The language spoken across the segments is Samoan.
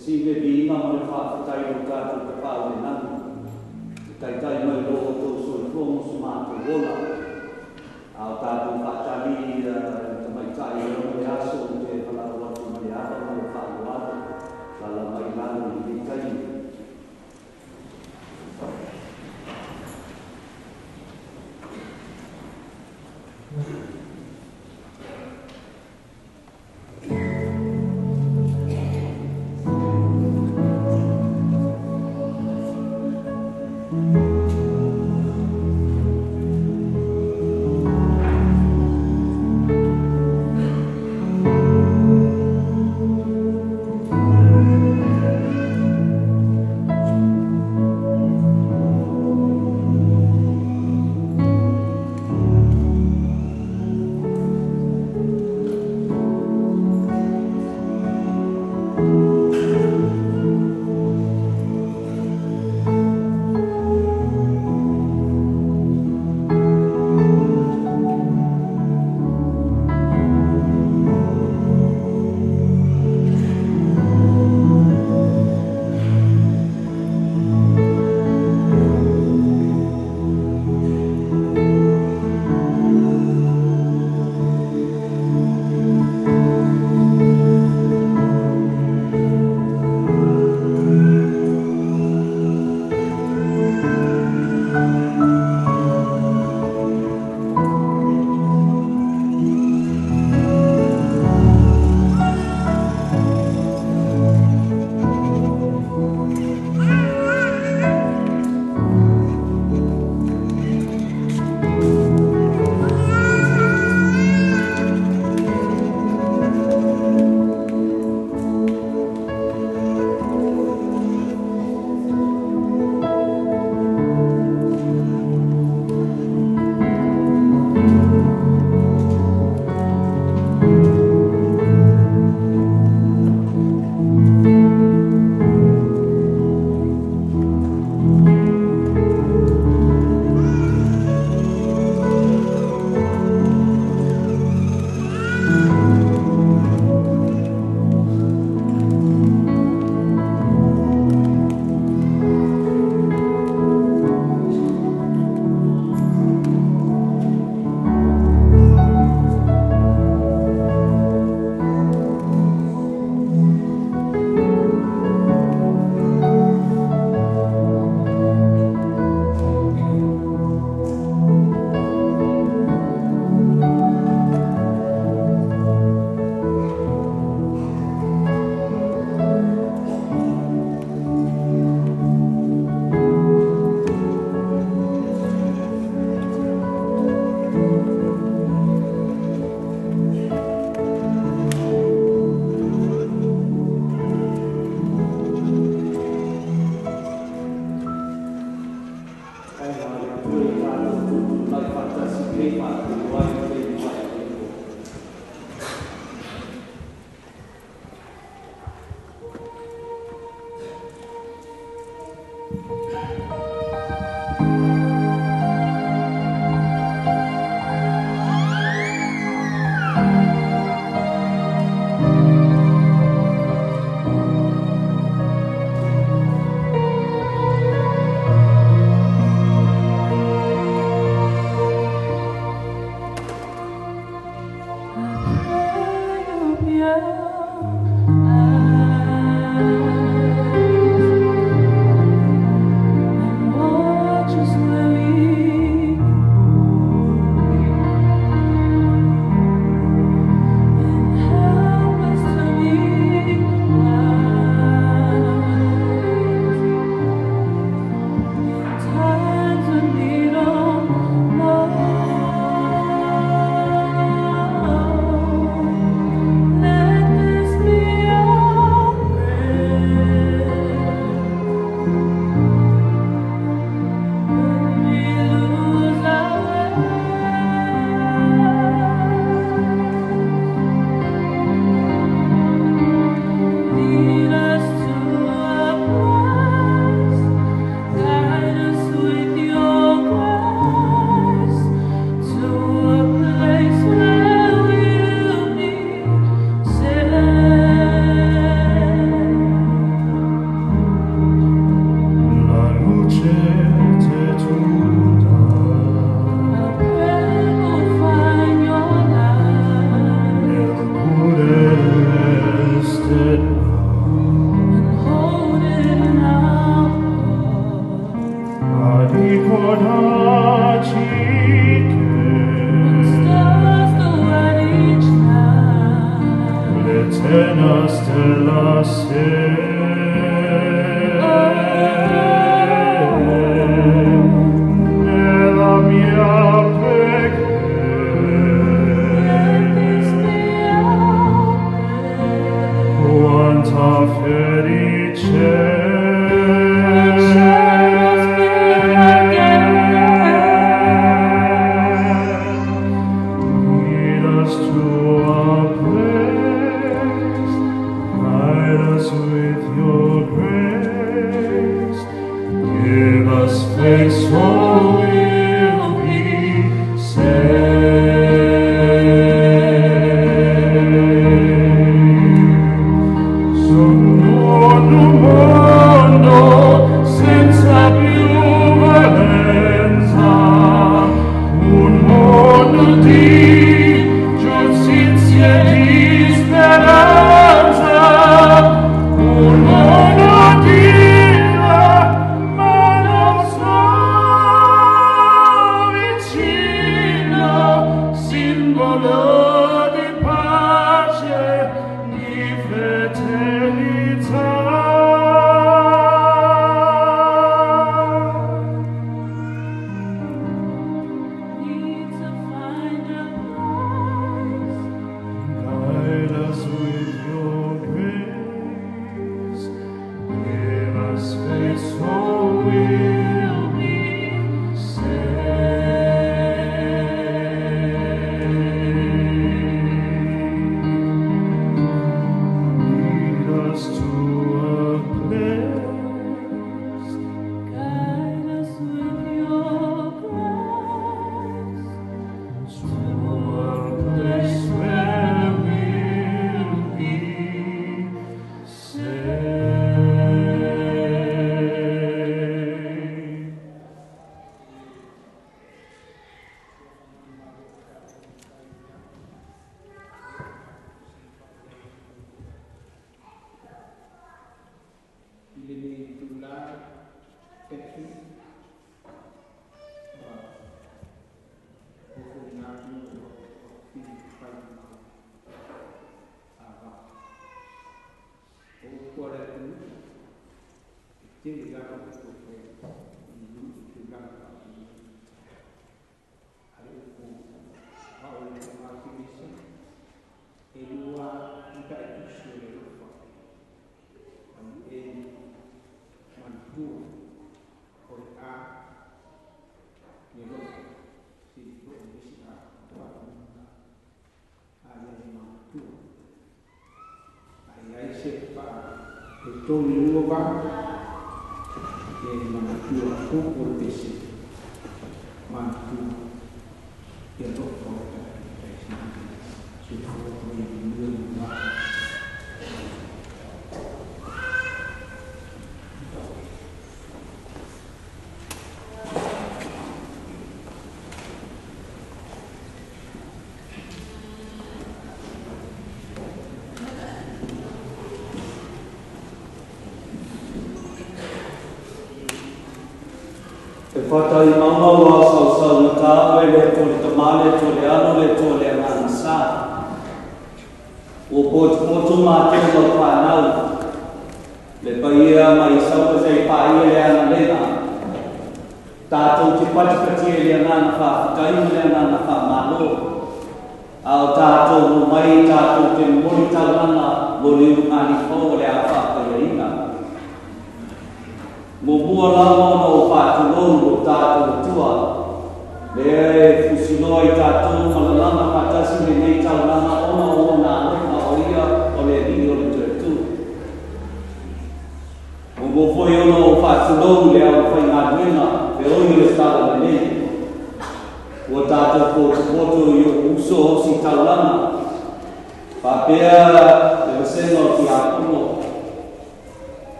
Si le viiga ma le faafetai i lo tatou Tapaau i le lagi, e taitai mai lo outou soifua ma so matou ola, a o tatou faatali i le tamaitai e ona le aso ou te valaau atu ma le ava ma le faaaloalo, lala mai lalo i lenei taimi. Let Eterna stella sei, nella mia preghiera. Quanta felice Whatai maumau au sausau na tāu e le tō le tamale, tō le alo le tō le angana sā. Ua potopoto mātou lau whānau, le paia mai saua sei pāia le ana lena. Tātou te patipati e le angana whawhitai le angana whamalo. Ao tātou mo mai, tātou te mori tauranga, mo le urungani fō le a whāpaiaina. Mo mua lava ona o whātulou o tātou atua. Lea e fusiloa i tātou malalama whātasi le nei tauranga ona o nā alofa o ia o le alii o le tuatu. Mo mo foi ona o whātulou le au whai ngā duenga pe oi le stala le nei. Ua tātou potopoto i o uso o si tauranga. Whapea le wasenga o ki ākono.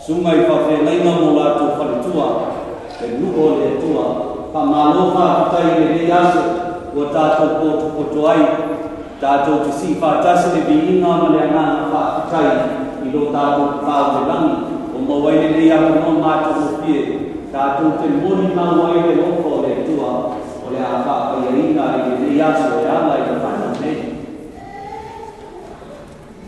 Sunga i whawhengainga mō rātou whaletua, le nu'o o le atua, whamalo whāputai le nei aso, ua tātou potopoto ai, tātou te si whātasi le viinga ma le angana whāputai i lo tātou whāu le langi, o mauai le nei ako no mātou mopie, tātou te moni mauai le lofa o le atua, o le a whāpaiaina i le nei aso e ala i le whanau nei.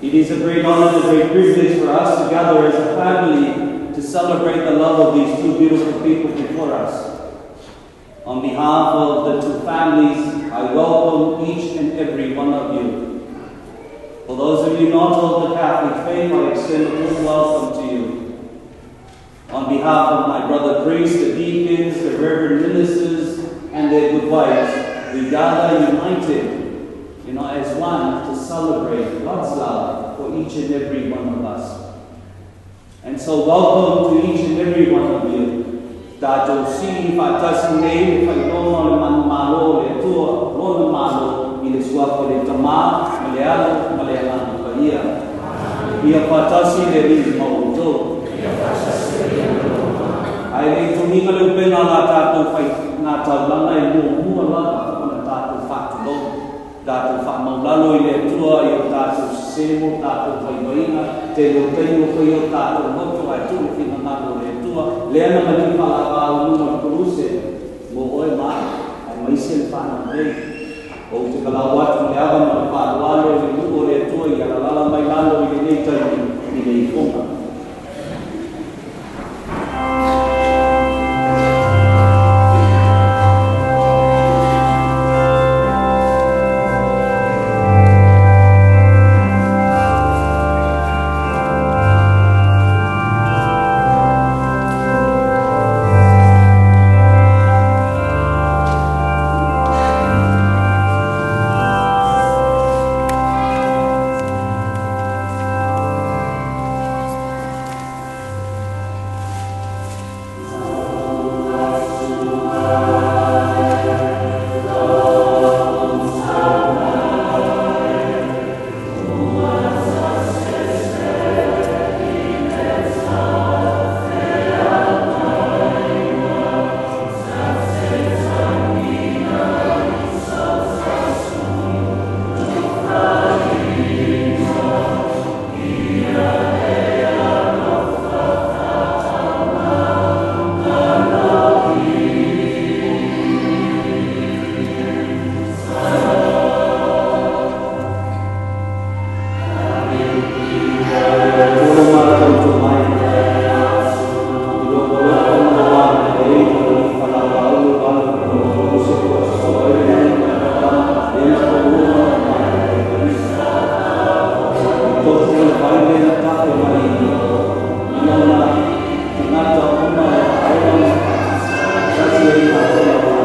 It is a great honor and a great privilege for us to gather as a family to celebrate the love of these two beautiful people before us. On behalf of the two families, I welcome each and every one of you. For those of you not of the Catholic faith, I extend a warm welcome to you. On behalf of my brother priests, the deacons, the reverend ministers, and their good wives, we gather united, as one to celebrate God's love for each and every one of us. And so welcome to each and every one of you. Tātou si whaatasi nei, whailoga o le manumalo o le Atua, lona malo i le suafa o le Tamā, ma le Alo, ma le Agaga Paia. Ia faatasi le Alii ma outou. Ae le i togiga le upega la tātou whai ngā taulanga e muamua lava ona tātou whaatulou. Tātou whaamaulalo i le Atua i o tātou sese mo tātou vaivaiga, te o taimi o fai o tātou loto ae tuu le finagalo o le Atua, lea na maliu faalava i luga o le koluse mo oe ma au, aemaise le fanau nei. Ou te valaau atu i le ava ma le faaaloalo i le nuu o le Atua ia lalala mai lalo i lenei taimi i le ifoga. Olo mātou mai. I loko loka ma le wā le ei o le whalawaulu wala o o se ko so ai le le na ko ua ma te kanisa. I tofu o le vai le na tape mai i lona tangata uma e aina tasi ai tātou la wā.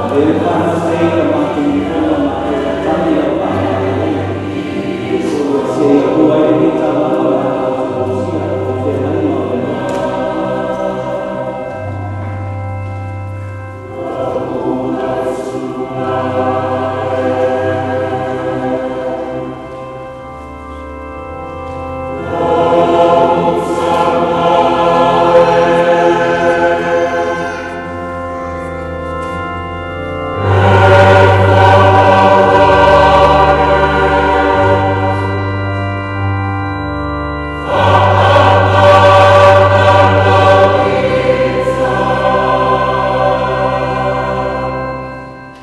Le le whanau nei la mātou i kona mātou tani au wā mātou nei. Se atua ai lenei taulaga o le a tatou ausia o feagaiga o le alofa.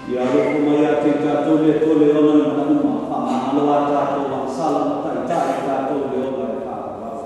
Ia alofa mai ia te tātou le Atua le ona i mana uma, whaamahalo a tātou agasala ma taitai i tātou le ola e whaawau.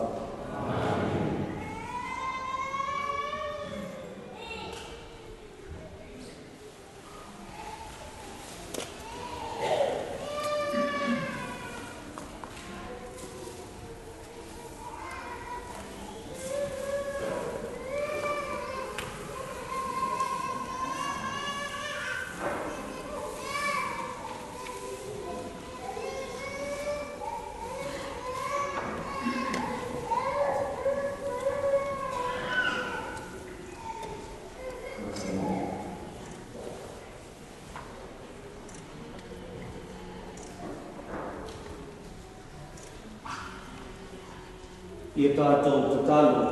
Ia tātou tatalo.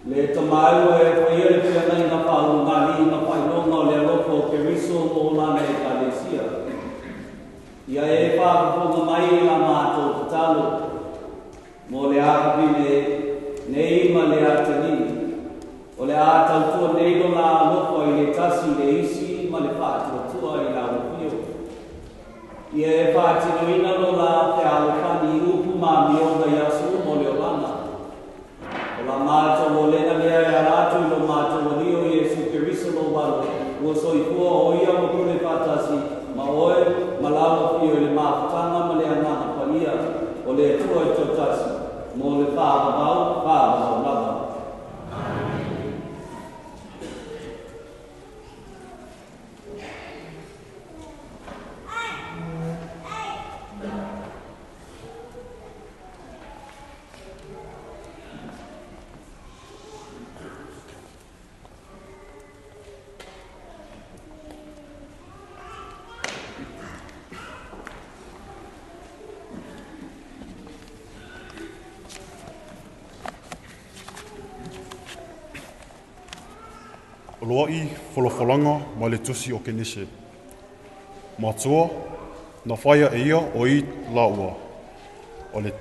Le tamaua e whaia le feagaiga whaulungali ma whailonga o le alofa o Keriso mo lana ekalesia. Ia e whaafofoga mai i la mātou tatalo mo le afafine nei ma le atalii. O le a tautua nei lo la alofa i le tasi i le isi ma le whaatuatua i la ufio. Ia e faatinoina lo la fealofani i upu ma amioga i aso uma o le olaga. O la matou olena lea e ala atu i lo matou Alii o Iesu Keriso lou Alo, ua soifua o ia ma pule faatasi ma oe ma lau Afio i le mafutaga ma le Agaga Paia o le Atua e toatasi, mo le faavavau, faavavau lava. O loa'i folafolaga ma le tusi o Kenese. Matua, na faia e ia o i lāua, o le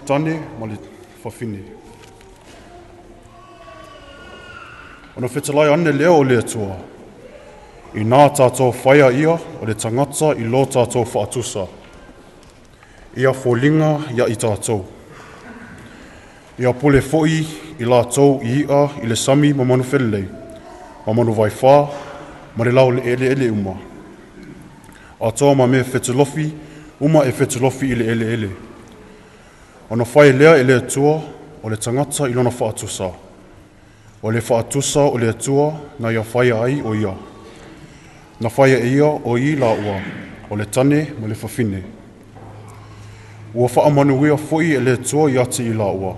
tane ma le fafine. Ona fetalai ane lea o le Atua, i nā tātou faia ia o le tagata i lo tātou faatusa. Ia foliga ia i tātou. Ia pule fo'i i latou i i'a i le sami ma manu felelei, ma manu vaifā, ma le lao eleele uma. Atoa ma mea fetulofi, uma e fetulofi i le eleele. Ona fai lea e le Atua o le tagata i lona faatusa. O le faatusa o le Atua na ia faia ai o ia. Na faia e ia o i lāua, o le tane ma le fafine. Ua faamanuia fo'i e le Atua ia te i lāua,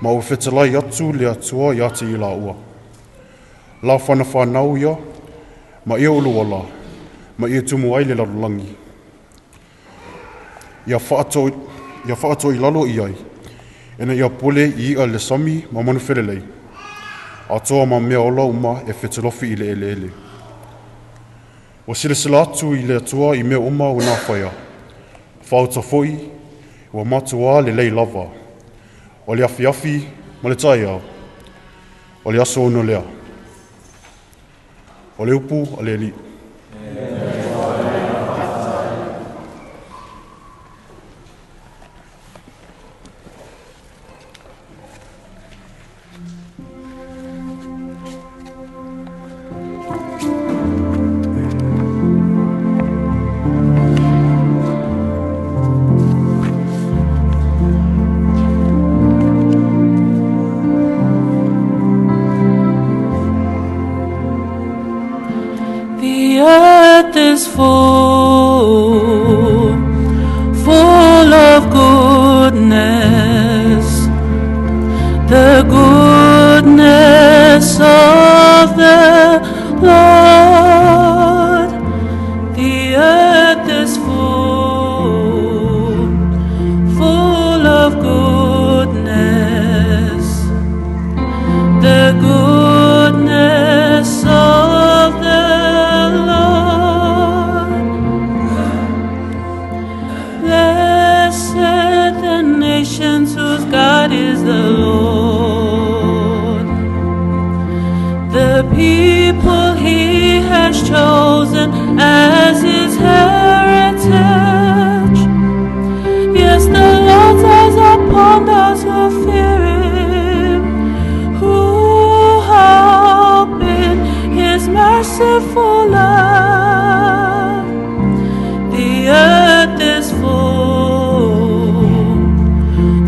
ma ua fetalai atu le Atua ia te i lāua. La whanawhanau ia, ma ia uluala, ma ia tumu ai le lalolagi. Ia whaato i lalo i ai, ina ia pule i ia le sami ma manu felelei. Atoa ma mea ola uma e fetulofi i le eleele. Ua silasila atu i le Atua i mea uma ua nafaia. Whauta foi, ua matua lelei lava. O le afiafi ma le taeao. O le aso ono lea. O le upu a le Alii. The earth is full, full of goodness, the goodness of the Lord. The earth is full, full of goodness, the goodness of the Lord. Blessed the nations whose God is the Lord, the people he has chosen as his heritage. Yes, the Lord's eyes upon those who fear him, who hope in his merciful love. The earth is full,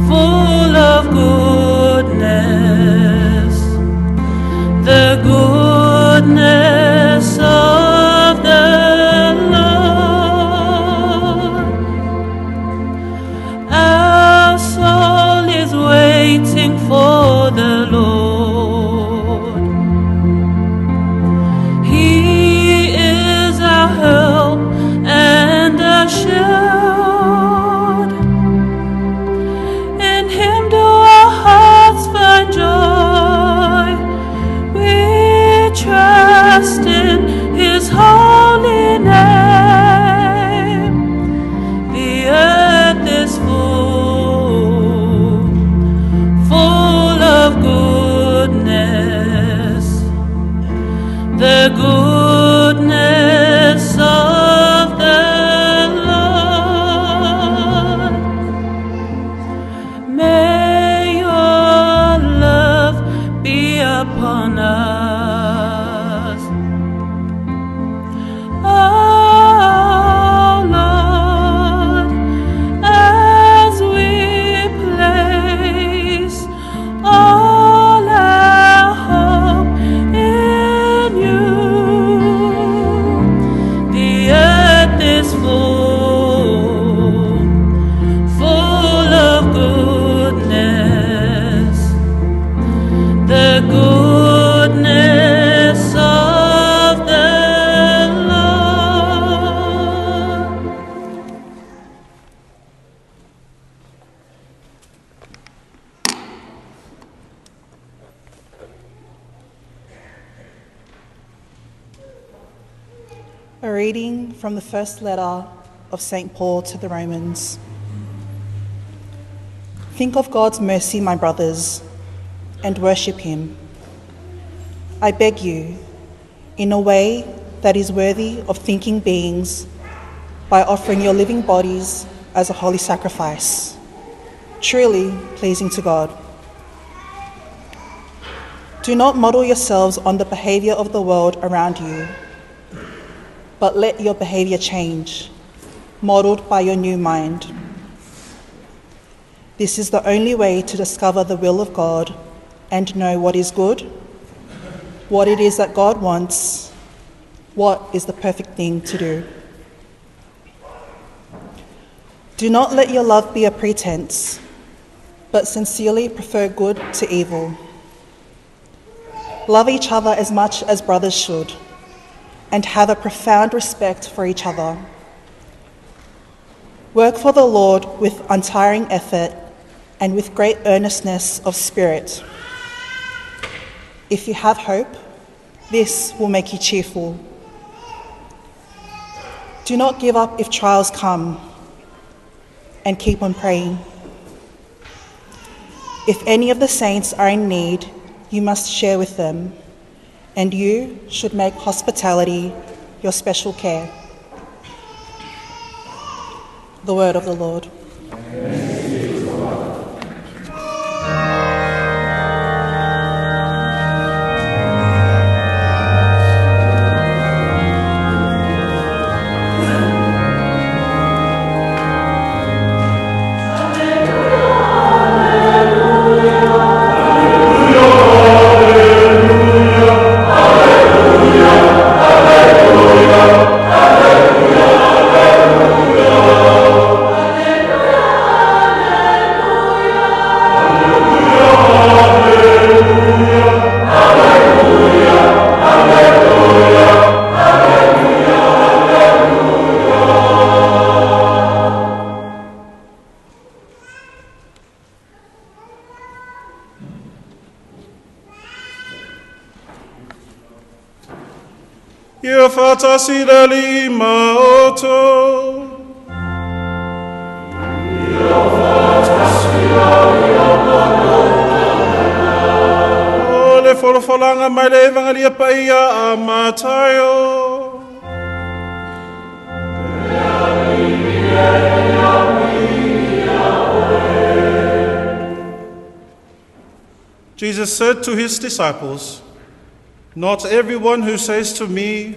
full of goodness, the goodness of the Lord. Our soul is waiting for the Lord. He is our help and our shield. A reading from the first letter of St. Paul to the Romans. Think of God's mercy, my brothers, and worship him. I beg you, in a way that is worthy of thinking beings, by offering your living bodies as a holy sacrifice, truly pleasing to God. Do not model yourselves on the behavior of the world around you, but let your behavior change, modeled by your new mind. This is the only way to discover the will of God and know what is good, what it is that God wants, what is the perfect thing to do. Do not let your love be a pretense, but sincerely prefer good to evil. Love each other as much as brothers should, and have a profound respect for each other. Work for the Lord with untiring effort and with great earnestness of spirit. If you have hope, this will make you cheerful. Do not give up if trials come, and keep on praying. If any of the saints are in need, you must share with them, and you should make hospitality your special care. The word of the Lord. Amen. Ia faatasi le Alii ma outou. Ia faatasi ai ma lou fanaga. O le folafolaga mai le Evagelia Paia a Mataio. Jesus said to his disciples, Not everyone who says to me,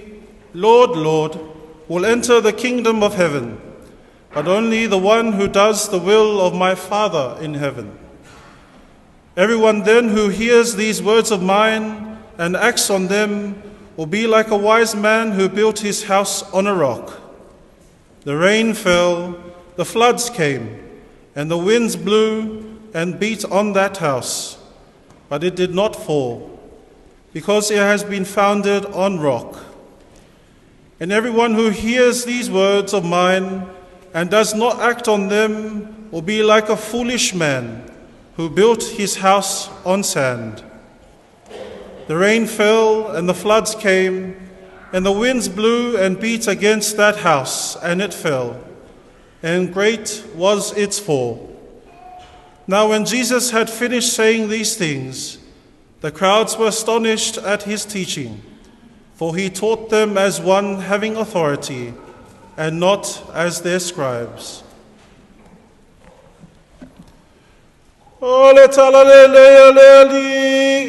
Lord, Lord, will enter the kingdom of heaven, but only the one who does the will of my Father in heaven. Everyone then who hears these words of mine and acts on them will be like a wise man who built his house on a rock. The rain fell, the floods came, and the winds blew and beat on that house, but it did not fall, because it has been founded on rock. And everyone who hears these words of mine and does not act on them will be like a foolish man who built his house on sand. The rain fell and the floods came, and the winds blew and beat against that house, and it fell, and great was its fall. Now when Jesus had finished saying these things, the crowds were astonished at his teaching, for he taught them as one having authority, and not as their scribes. O le tala le le le ali.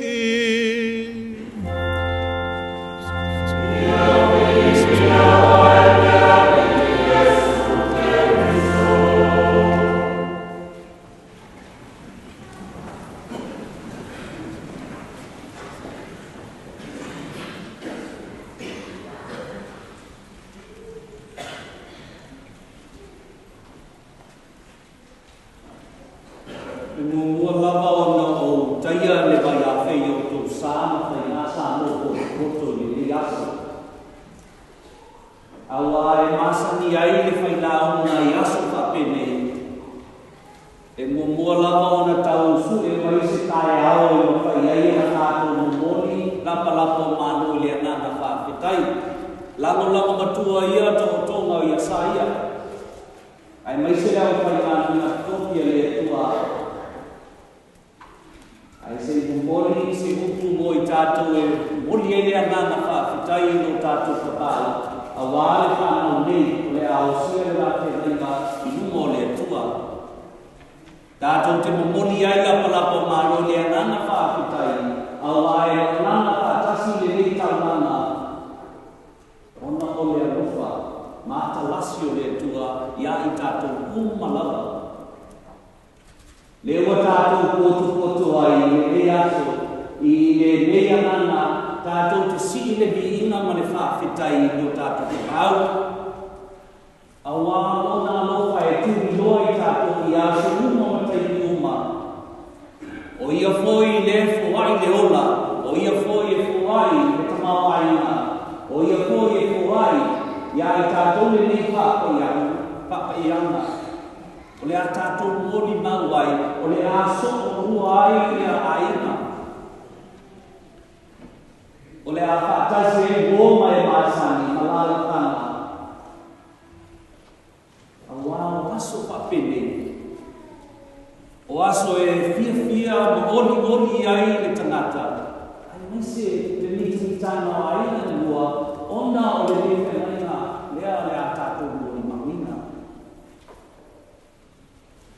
E muamua lava ona ou taia le vaiafei i outou sa ma faiga sa mo potopoto i lenei aso. Auā e masani ai le failauga i aso faapenei, e muamua lava ona tau sue mai se taeao e mafai ai ona tatou momoli lapalapa o malo i le agaga faafetai. lagolago matua ia to'otoga o ia sa ia. Aemaise le aufaigaluega totofi a le Atua. Ae se i momoli se upu mo i tatou e momoli ai le agaga faafetai i lo tatou tapaau, auā le fanau nei o le a osia le la feagaiga i luma o le Atua. Tatou te momoli ai lapalapa o malo le agaga faafetai, auā e lagolaga faatasi lenei taulaga, ona o le alofa matalasi o le Atua iā i tatou uma lava. Le ua tatou potopoto ai i lenei aso, i lenei agaga, tatou te sii le viiga ma le faafetai i lo tatou tapaau, auā lona alofa e tuliloa i tatou i aso uma ma taimi uma. O ia foi le foai le ola, o ia foi e foai le tamaoaiga, o ia foi e foai iā i tatou lenei faapaiaga. O le a tatou molimau ai, o le a so'olua ai le aiga. O le a faatasi ai uō ma e masani ma alaalafaga. Auā o aso faapenei. O aso e fiafia ma olioli ai le tagata. Aemaise le mitamitana o aiga e lua, ona o lenei feagaiga lea o le a tatou molimauina.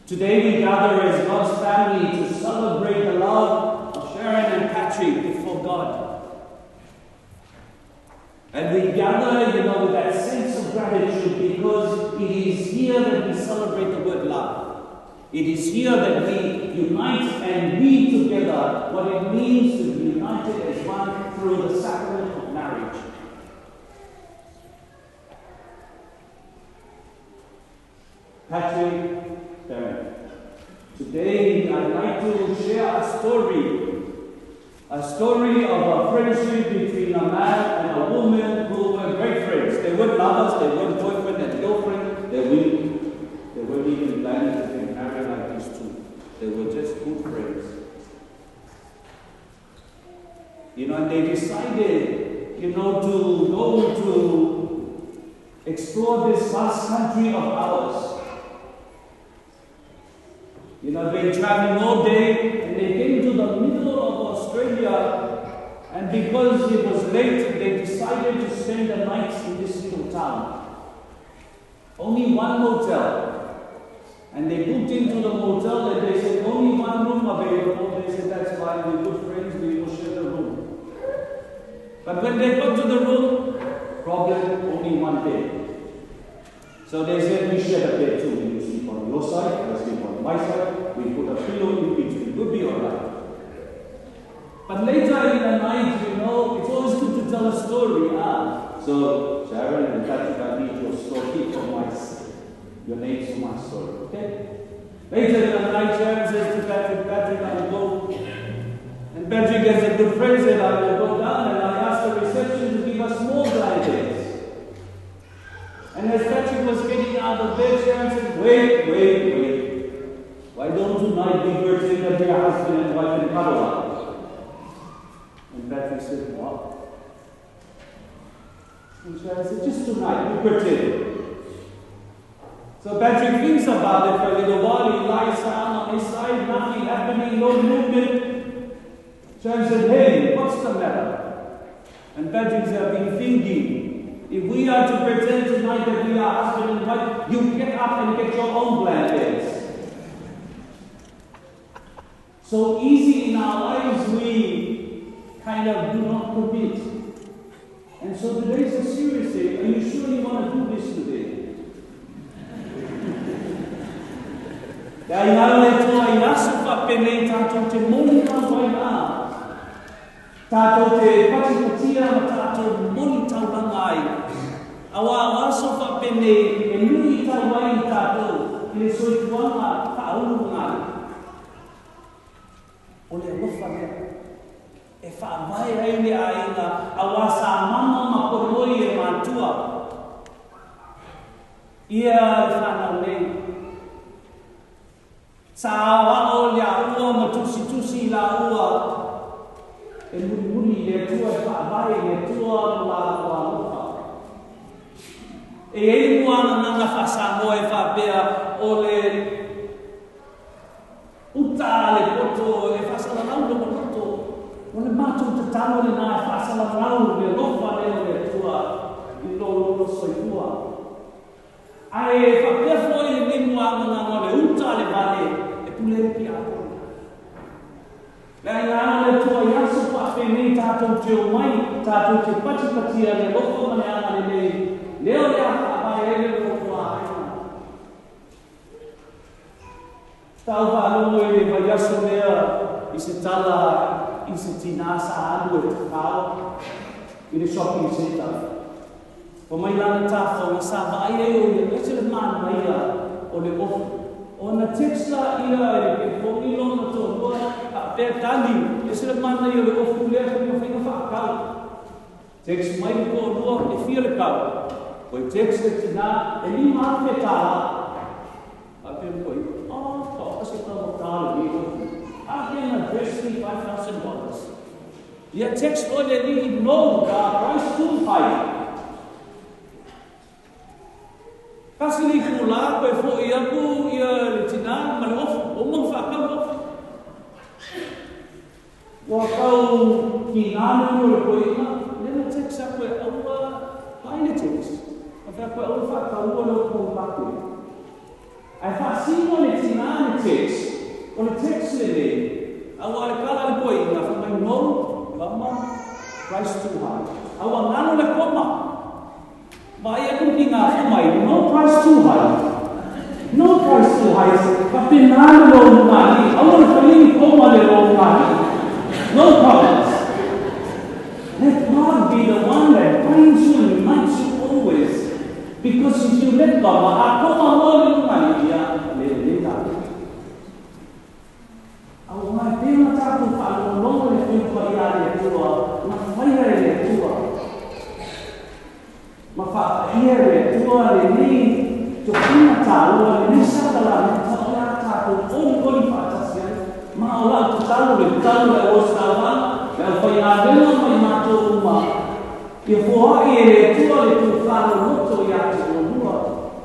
Today we gather as God's family to celebrate the love of Sharon and Patrick before God. And we gather with that sense of gratitude because it is here that we celebrate the word love. It is here that we unite and weave together what it means to be united as one through the sacrament of marriage. Patrick, Sharon. Today I'd like to share a story. A story of a friendship between a man and a woman who were great friends. They weren't lovers, they weren't boyfriend and girlfriend, they weren't even planning to get married like these two. They were just good friends. And they decided to go to explore this vast country of ours. They've been traveling all day, and they came to the middle of Australia, and because it was late, they decided to spend the night in this little town. Only one motel. And they booked into the motel, and they said, only one room available. They said, that's fine, we're good friends, we will share the room. But when they got to the room, problem, only one bed. So they said, we share the bed too. You sleep on your side, I sleep on my side. We put a pillow in between. We'll be all right. But later in the night, it's always good to tell a story. So, Sharon and Patrick, I need your story for my, your names for my story, okay? Later in the night, Sharon says to Patrick, Patrick, I will go. And Patrick, as a good friend, said, I will go down, and I asked the reception to give us more blankets. And as Patrick was getting out of bed, Sharon said, wait, wait, wait. Why don't tonight we pretend that we are husband and wife and cuddle up? And Patrick said, what? And Sharon said, just tonight, we pretend. So Patrick thinks about it for a little while. He lies down on his side, nothing happening, no movement. Sharon said, hey, what's the matter? And Patrick said, I've been thinking, if we are to pretend tonight that we are husband and wife, you get up and get your own blankets. So easy in our lives, we kind of do not commit. And so today is a serious day. Are you sure you want to do this today? Le ai le toa i aso faapenei tatou te moni mau ai lā. Tatou te patipatia ma tatou moni taulaga ai. Auā o aso faapenei e nui tau ai i tatou i le soifuaga faaulumagali. O le alofa lea e faavae ai le aiga, auā sa mama ma ponoi e matua. Ia le fanau nei. Sa aoao le aua ma tusitusi i laua. E mulimuli le Atua e faavae le Atua ma laua alofa. E iai muagagaga faasamoa e faapea o le uta a le poto e faasalalau lona loto. O le matou tatalo lenā e faasalalau le alofa lea o le Atua i lou loto soifua. Ae faapea foi lenei muagagaga o le uta a le vale e pule ai le piapola. Le aiga o le Atua i aso faapenei tatou te omai, tatou te patipatia le alofa ma le agalelei, lea o le a faavae ai le nofo a aiga. Sa ou faalogo i le vaiaso lea i se tala i se tinā sa alu e tatao i le shopping centre. Fai mai lana tafaga sa vaai ai o ia ese le manaia o le ofu. Ona text la ia e le telefoni lona toalua faapea tali ese le manaia o le ofu lea pe mafai ona faatau. Text mai le toalua e fia le tau. Koe text le tina e $5,000 tala. Faapea le koe, oh, ka se tau ta le ofu. A ke na dress me $5,000. Ia text loa le alii, no, the price too high. Tasi le itulā koe foʻi aku ia le tinā ma le ofu, ua uma ona faatau le ofu. Ua tau kīnā le ulu o le toeaina, lea na text aku e aua, vaai le text, ma fai atu e aua le faataua le ofu o lake. Ae faasino le tinā le text, o le text lenei, aua le kala le toeaina, fai mai no, kama, price too high. A ua galo le koma. Vaai atu ki ngā whamai, no price too high. No price too high, faapena le lou ugali'i, aua le fai ni koma le lou ugali'i. No problems. Let God be the one that binds you and unites you always. Because if you let God, ma a koma loa le ugali'i, ia, le lelei tatou. Aua e pei ona tatou faalogologo i le Afioga Paia a le Atua, na faia e le Atua, ma faapaia e le Atua lenei tofiga taua, lenei sakalameta o le a tatou olioli faatasi ai. Ma o lau tatalo, le tatalo i le auositaulaga, le aufaigaluega ma i matou uma, ia foai e le Atua le tofa loloto ia te oulua,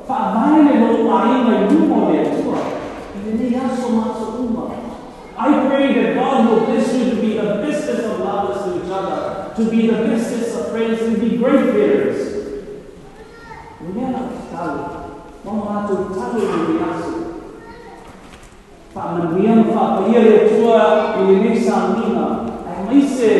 faavae le lou aiga i luma o le Atua i lenei aso ma aso uma. I pray that God will bless you to be the bestest of lovers to each other, to be the bestest of friends, to be great parents. O le mea lau tatalo, ma o matou tatalo i lenei aso, Faamanuia ma faapaia le Atua i lenei sauniga, aemaise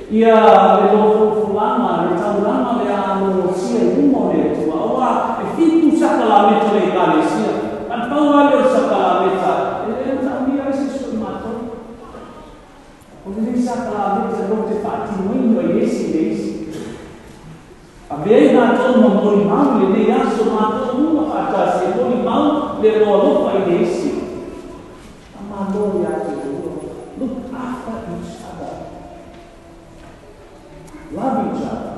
ia le lofolofolaga, le taulaga o le a lolosia i luma o le Atua, aua e fitu sakalameta o le Ekalesia, a na pau lava lea o le sakalameta e le manaomia ai se isi o i matou. O lenei sakalameta tou te faatinoina i le isi i le isi. Avea i latou ma molimau i lenei aso, matou uma faatasi e molimau le loa alofa i le isi. Faamalo ia te oulua. Look after each other. Love each other.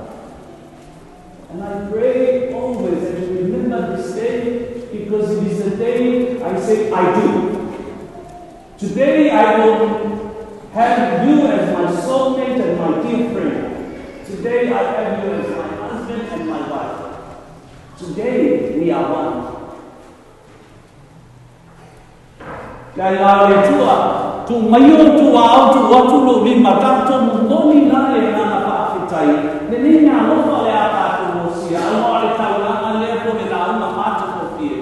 And I pray always that you remember this day because it is the day I say I do. Today I will have you as my soulmate and my dear friend. Today I have you as my husband and my wife. Today we are one. Le aiga o le Atua, tuu mai ou tuaau tuu atu lou lima tatou momoli la le agaga faafetai, lenei mea alofa o le a tatou osia, aua o le taulaga lea po le lauga matagofie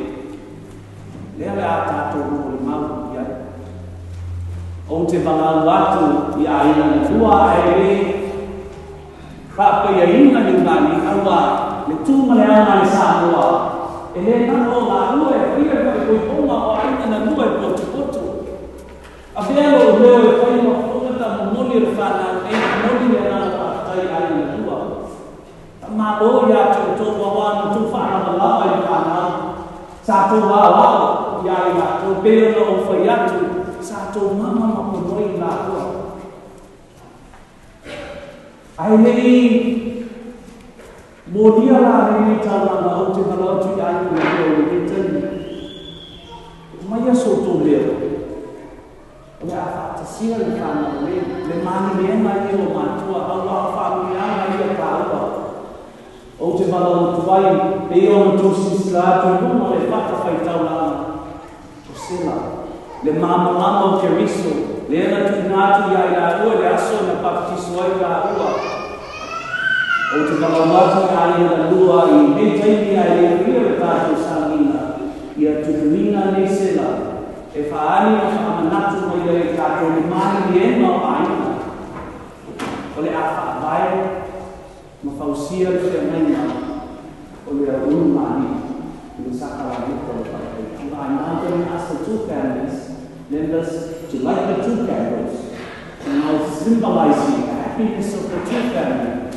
lea o le a tatou molimau i ai. Ou te valaau atu i aiga na lua ae le faapaiaina le ugali aua le tu ma le aga a le Samoa e le na o galue e faia le faaipoipoga o aiga na lua e potopoto. Avea lou leo e fai ma fofoga ta momoli o le fanau nei momoli le agaga faafetai i aiga na lua. Faamalo ia te outou aua na outou faalavalava i le fanau. Sa tou aoao ia i latou, pei ona ou fai atu, sa tou mama ma ponoi i laua. Ae le i molia la lenei taulaga ou te valaau atu i aiga na lua i lenei taimi. Aumai aso outou leo, o le a faatasia le fanau nei, le maliliega ia o matua, aua o faamanuiaga ia taua. Ou te valaau atu ai pei ona outou silasila atu i luga o le fatafaitaulaga o sela le malamalama o Keriso lea na tuuina atu iā i laua i le aso na papatiso ai laua. Ou te valaau atu i aiga lalua i lenei taimi ae le faia le tatou sauniga ia tutuina nei sela e faaali ma faamanatu mai ai i tatou le maliliega o aiga o le a faavae ma fausia le feagaiga o le aulu mali'i i le sakalameta o le faaipoipoga. I'm now going to ask the two families members to light the two candles, and now symbolizing the happiness of the two families,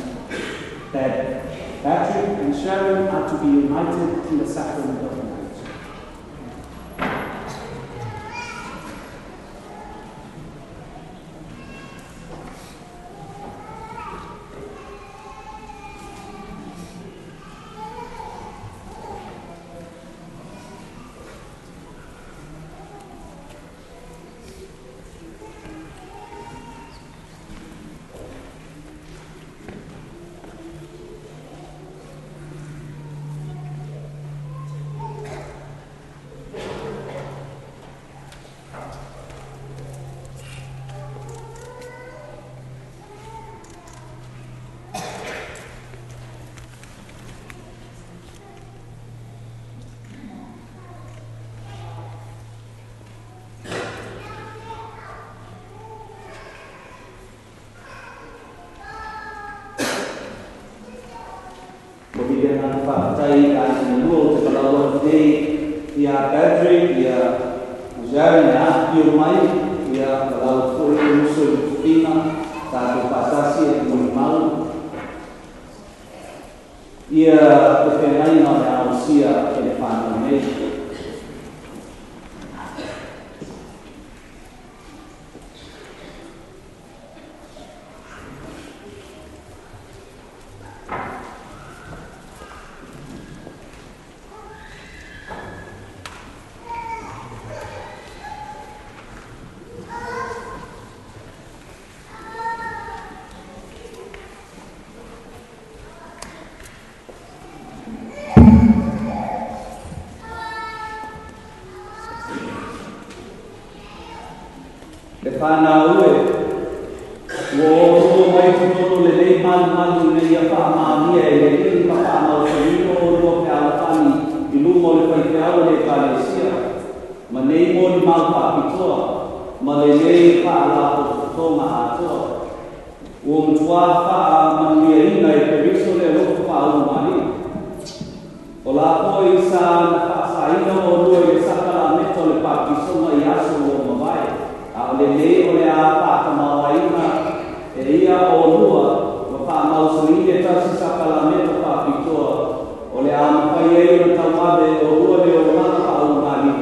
that Patrick and Sharon are to be united in the sacrament of marriage. Faafetai i aiga lua o te valaau atu nei ia Patrick, ia Sharon e afifio mai, ia valaau atu foi le uso i le tofiga, tatou faatasi e molimau ia le feagaiga o le a ausia e le fanau nei. Le whanau e, ua o lua mai totonu lenei malumalu ina ia faamaonia e le Alii ma faamausolino o lua fealofani i luma o le faifeau o le Ekalesia, ma nei molimau faapitoa, ma lenei faalapotopotoga atoa. Ua matuā faamanuiaina e Keriso le alofa faaulumalii. O la foi sa na faasaina o lua i le sakalameta o le papatisoga i aso ua mavae, a o lenei o le a faatamaoaiga e ia o lua ma faamausolili e tasi sakalameta faapitoa o le a mafai ai ona tauave o lua le olaga faaulumalii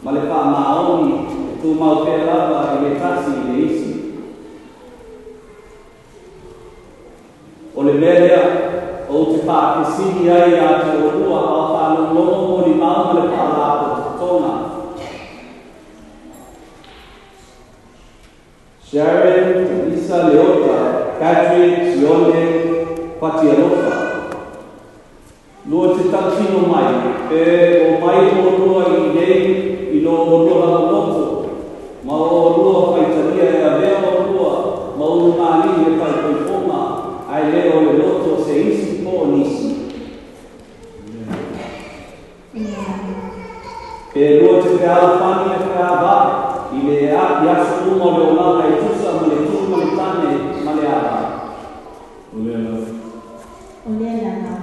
ma le faamaoni e tumau pea lava i le tasi i le isi. O le mea lea ou te faafesili ai ia te olua a o faalogologo molimau ma le faalapotopotoga. Sharon, Talisa, Leota, Patrick, Sione, Fatialofa. Lua te tautino mai, pe o mai olua i nei i lo olua lava loto, ma o olua faitalia e avea olua, ma ulumalii le faaipoipoga, ae le o le loto se isi po o nisi. Pe lua te fealofani le feavae, i le i aso uma o le olaga e tusa ma le tu ma le tane ma le ava. O lea lava. O lea lava.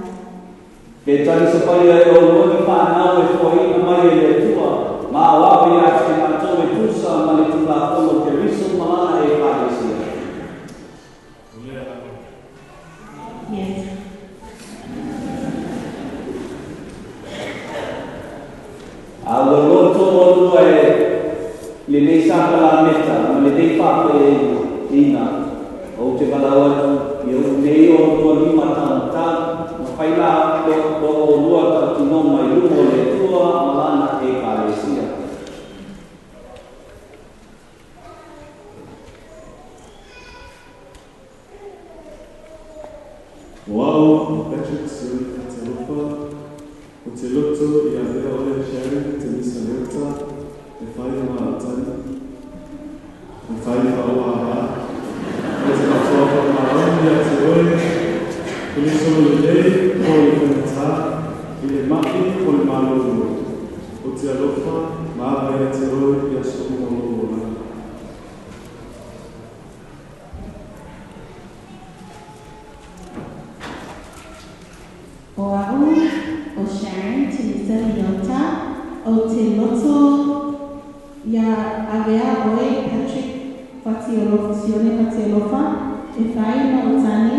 Pe talisapaia e olua ni whanau e foaina mai e le Atua, ma o ave ia te latou e tusa ma le tulafono Keriso ma lana Ekalesia. O lea lava. Yes. A ua loto olua e lenei sakalameta ma lenei faapaeina, ou te valaau atu i ou nei o olua lima taumatau, ma fai la lo olua tautinoga i luma o le Atua ma lana Ekalesia. O au, o Patrick Sione Fatialofa, alofa ma ava ia te oe i aso uma o lou olaga. O a'u o Sharon Teresa Leota o te loto ia avea oe Patrick Fatialofa Sione Fatialofa e fai ma o tane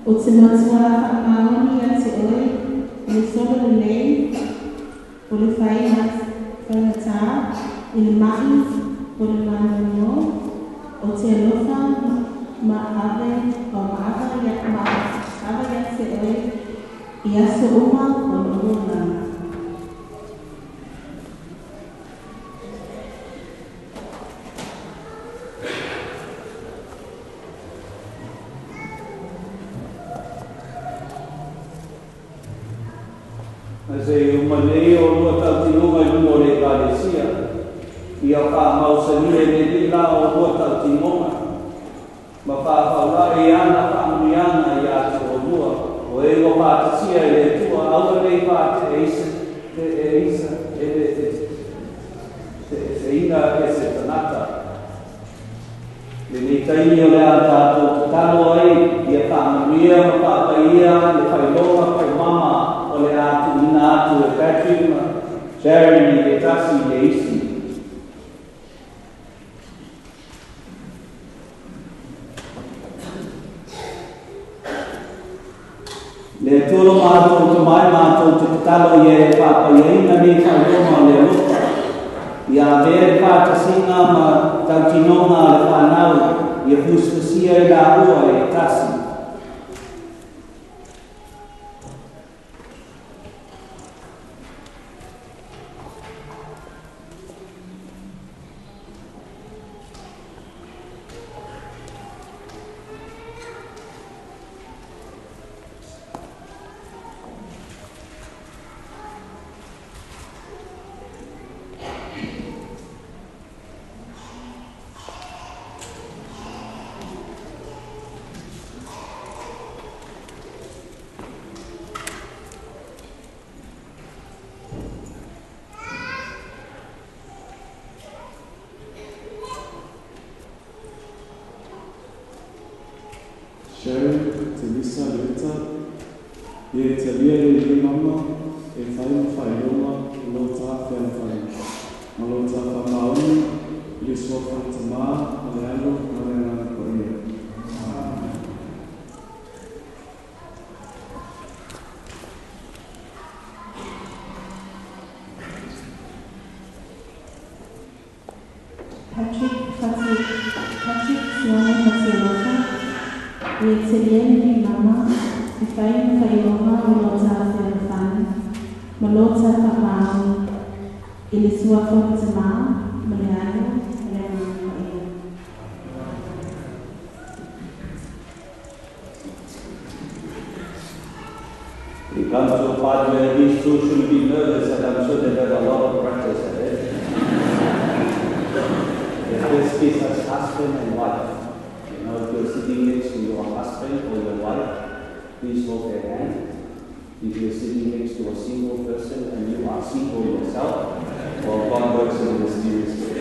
o te matua whaamaoni ia te oe o le solo lelei o le whaingatā i le ma'i o le manonio o te alofa ma ava ia te oe i aso uma o lou olaga. Se uma nei o lua tautinoga i luma o le Ekalesia, ia whaamausania i le lila o lua tautinoga, ma whaafaulai e ana whaamuiana i a te o lua, o e ua whaatasia i le Atua, aua nei whaate e isa, e isa, e te ina e se tanata. Le nei taimi o le a tātou tatalo ai, ia whaamanuia ma whaapaia, le whailoga, whaimama, o le atu ina atu e Patrick ma Sharon i le tasi i le isi. Le Atua lo mātou te mai mātou te tatalo i e whāpaiaina nei whailoma o le alofa. Ia avea le whātasinga ma tautinonga le whanau ia fusifusia i la ua e tasi. Sharon, Teresa, Leota, ia e talia le le mama e fai ma whailoma o lo tā whealawhai, ma lo tā whamaoni i le suafa o le tamā, o le alo, ma le agaga paia. Patrick Sione Fatialofa, ia talia le mama e fai ma whailoma o lo tā whealawhai, ma lo tā whamaoni i le suafa o le tamā, ma le alo, ma le agaga paia. It comes to a part where these two should be nervous, and I'm sure they have a lot of practice at it. The first kiss as husband and wife. You know, if you're sitting next to your husband or your wife, please hold their hand. If you're sitting next to a single person and you are single yourself, well, God works in a mysterious way.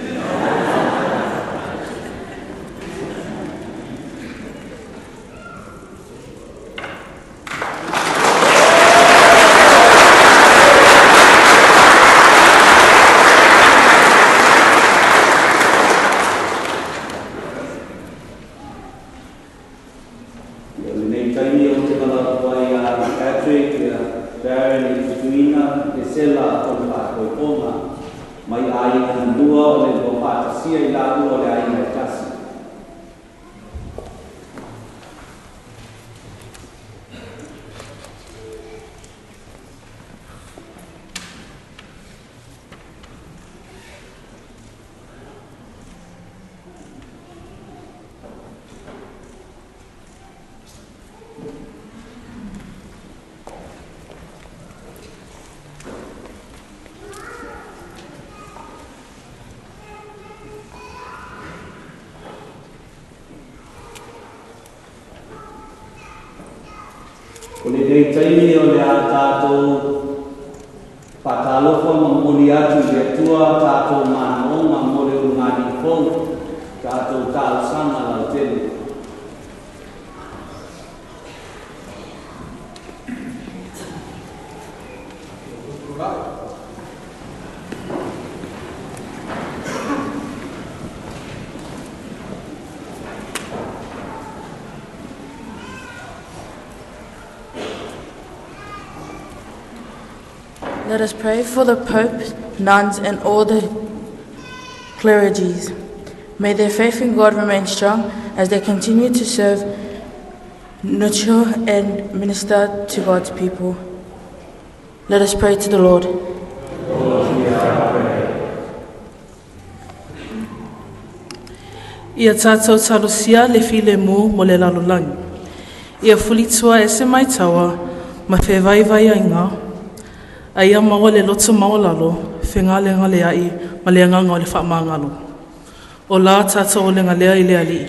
Lenei taimi o te malatua ia Patrick, ia Sharon, i tutuina, te sela o le whākoiponga, mai aiga na lua o le lua whātasia i la ua o le aiga e tasi. O le nei taimi o le a tātou whātalofa ma moni Faamomoli atu i le Atua tatou manaoga mo le ulugalii fou, tatou talosaga lautele. Let us pray for the Pope, nuns, and all the clergies. May their faith in God remain strong as they continue to serve, nurture, and minister to God's people. Let us pray to the Lord. Ia tātou talosia le file mō mo le lalolagi. Ia fulitua e se mai taua, ma fevaivai aiga, a ia maua le loto maualalo, fegalegale ai ma le agaga o le faamagalo. O la tātou o le galea i le Alii.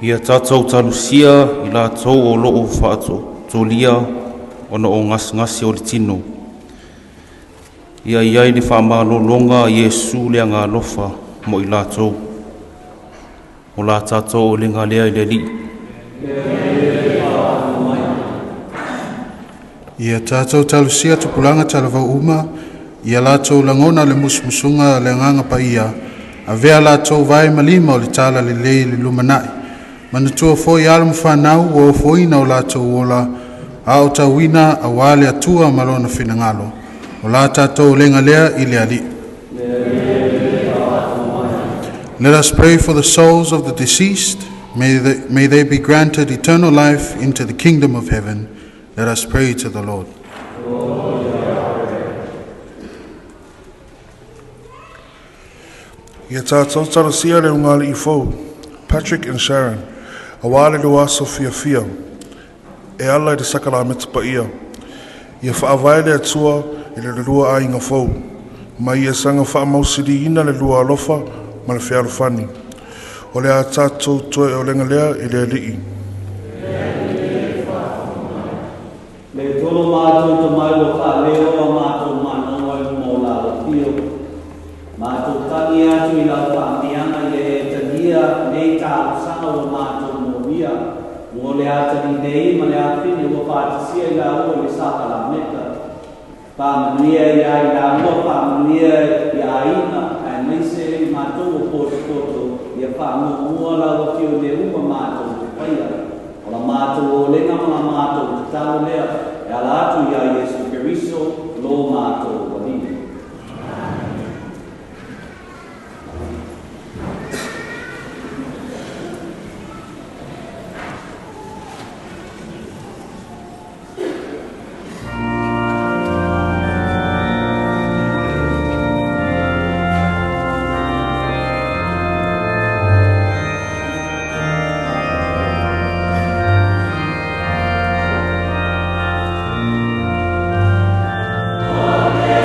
Ia tātou talusia i latou o loo faatotolia ona o gasegase o le tino. Ia iai le faamalologa a Iesu le agalofa mo i latou. O la tātou o le galea i le Alii. Ia tātou talusia tupulaga talavau uma, ia latou lagona le musumusuga le agaga paia, avea latou vae ma lima o le tala lelei i le lumanai. Manatua foi alo ma fanau ua ofoina o latou ola, a o tauina auā le Atua ma lona finagalo. O la tātou olega lea i le Alii. Let us pray for the souls of the deceased. May they be granted eternal life into the kingdom of heaven. Let us pray to the Lord. Ia tātou talosia le ulugalii fou, Patrick and Sharon, auā le lua aso fiafia, e ala i le sakalameta paia. Ia faavae le Atua i le lua aiga fou, ma ia saga faamausiliina le lua alofa ma le fealofani. O le a tātou toe olega lea i le Alii. Le tolo mātou te mai o whaaleo a mātou manaoga i luma o la afio. Mātou tangi atu i lau whaamianga i e tania nei talosaga ua mātou molia. Mo le atali nei ma le afine ua whaatasia i la ua le sakalameta. Whaamanuia i ai la ua whaamanuia i aiga, ae maise i mātou o poto ia whaamua la ua fio le uma mātou te paia. O la mātou o lenga ma la mātou te talo lea, e ala atu ia Iesu Keriso, lo mātou walii. Amen.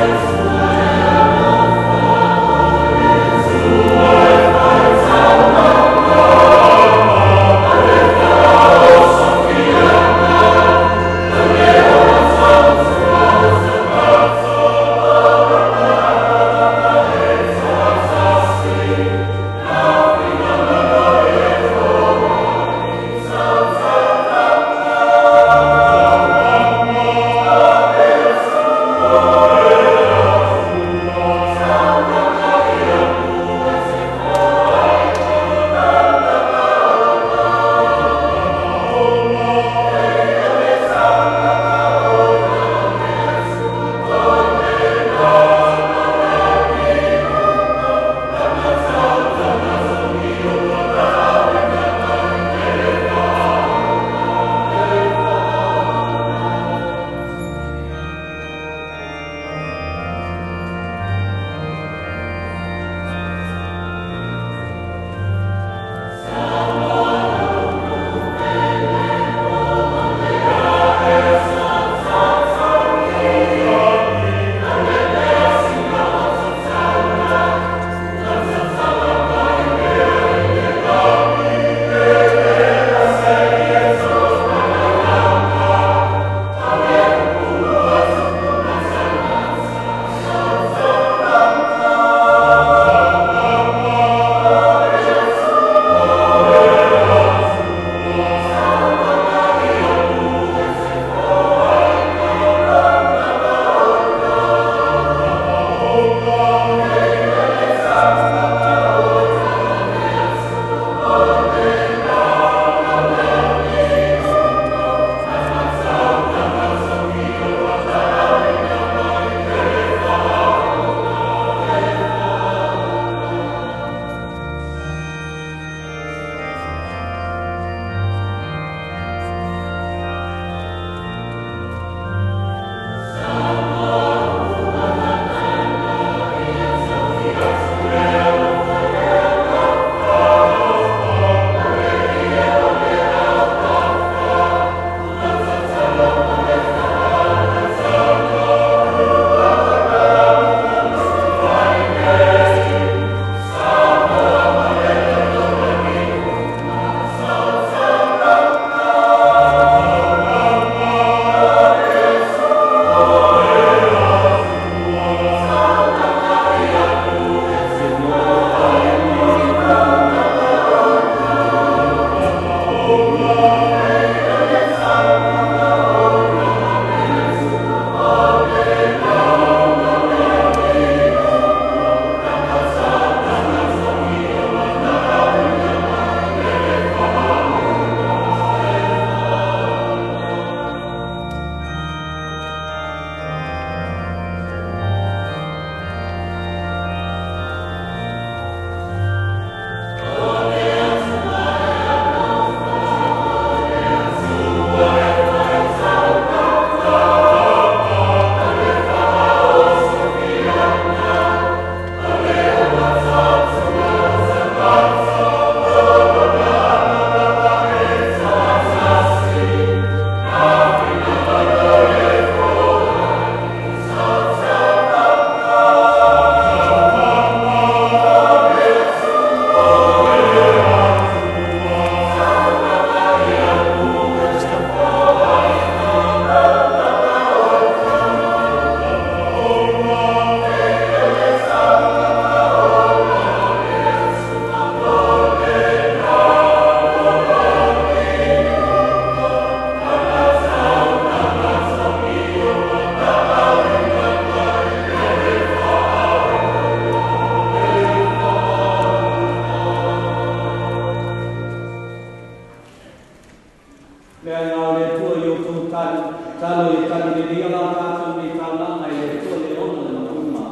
o le Atua i outou tali talo e tali lelei la tatou nei taulaga i le Atua le ona le matuma.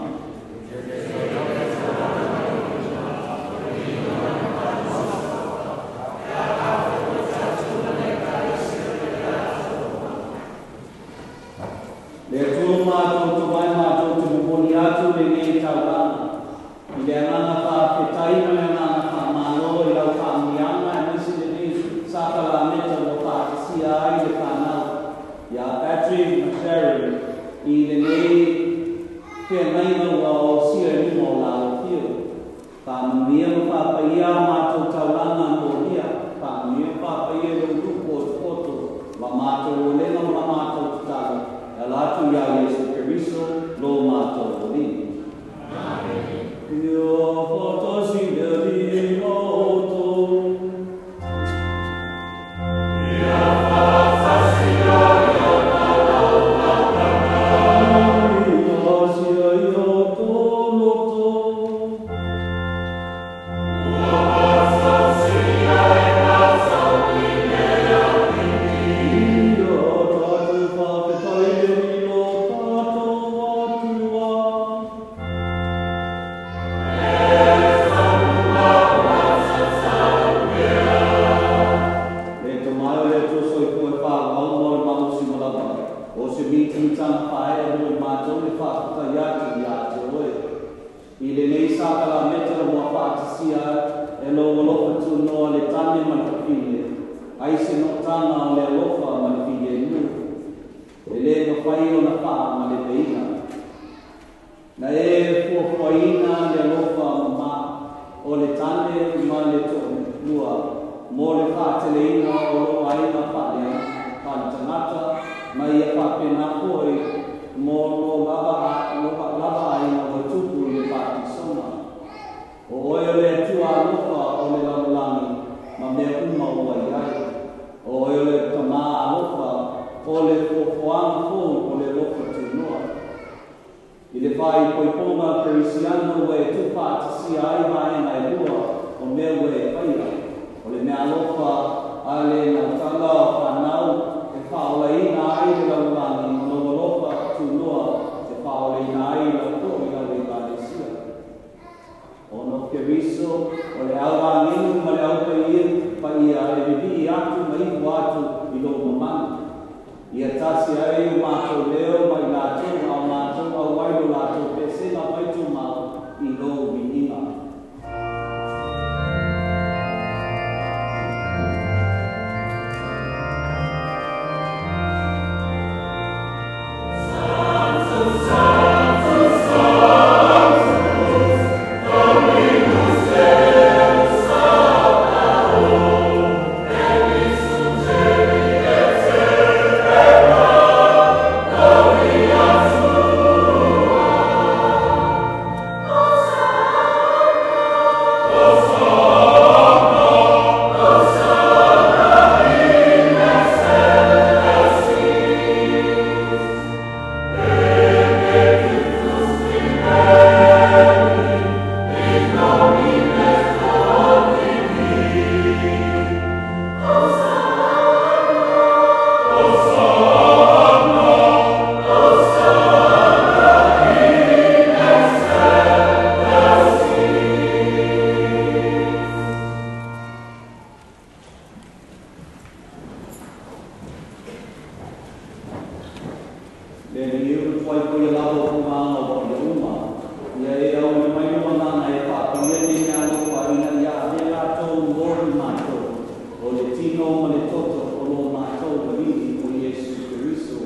Le Atua matou tomai matou te momoli atu lenei taulaga i le agaga faafetai ma le agaga faamalo i lau faamuiaga aemaise lenei sakalameta ua faatasia ai le fanau ia Patrick ma Sharon i lenei feagaiga ua osia i luma o la alofio. Faamanuia ma faapaia matou taulaga molia, faamanuia ma faapaia i lou lupu o poto ma matou olega ma matou tatalo e ala atu iā Iesu Keriso lo matou Alii. Amen. Ia faatasi le Alii ma outou. Ia faatasi ai ma lau fanaga. Ia asia i outou loto. Ua faatasi ai matou i le Alii. Ia tatou faafetai le Alii lo tatou Atua. Le tomai o le Atua soifua e faaauau mo le malosi ma lava. O se mitamitanga faaee mo i matou le faafetai atu ia te oe. I lenei sakalameta ua faatasia e lou alofa tunoa le tane ma le fafine, ai se nootaga o le alofa ma le filemu. E lē mafai ona faamalepeina. Na e fuafuaina le alofa mamā o le tane ma le toalua mo le faateleina o loo aiga faaletagata ma ia faapena foi mo lo lava aiga ua tupu i le faatisona. O oe o le Atua alofa o le lalolagi ma mea uma ua i ai. O oe o le Tamā alofa o le fuafuaga fou o le alofa tunoa. I le faaipoipoga kerisiano ua e tuufaatasia ai vaega e lua o mea ua e faia. O le mea alofa a le nautala o fanau e faaolaina ai le lalolagi ma lou alofa tunoa e faaolaina ai lau to'i lau Ekalesia. Ona o Keriso o le auagenu ma le aupaia paia e vivii atu ma ipu atu i lou mamalu. Ia tasi ai o matou leo ma i latou a o matou auai lo latou pesega faitumau i lou viiga. Le liu tuai koia lava o pumanga o paia uma. Ia e au ina mai no agaga e faapaia nei mea alofa ina ia avea latou mo i matou. O le tino ma le toto o lo matou Alii o Iesu Keriso.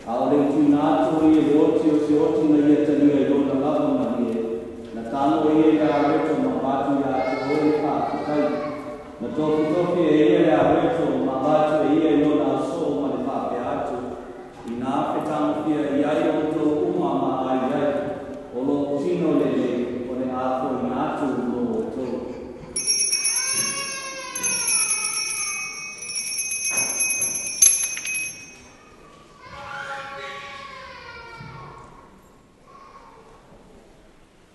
A o le tuuina atu o ia le oti o se oti na ia talia i lona lava malie. Na tago e ia i le areto ma avatu ia te oe le faafetai. Na tofitofi e ia le areto ma avatu e ia i lona ausoo ma le faapea atu. Ina fetagofia i ai outou uma ma ai ai, o lou tino lenei o le afoina atu mo outou.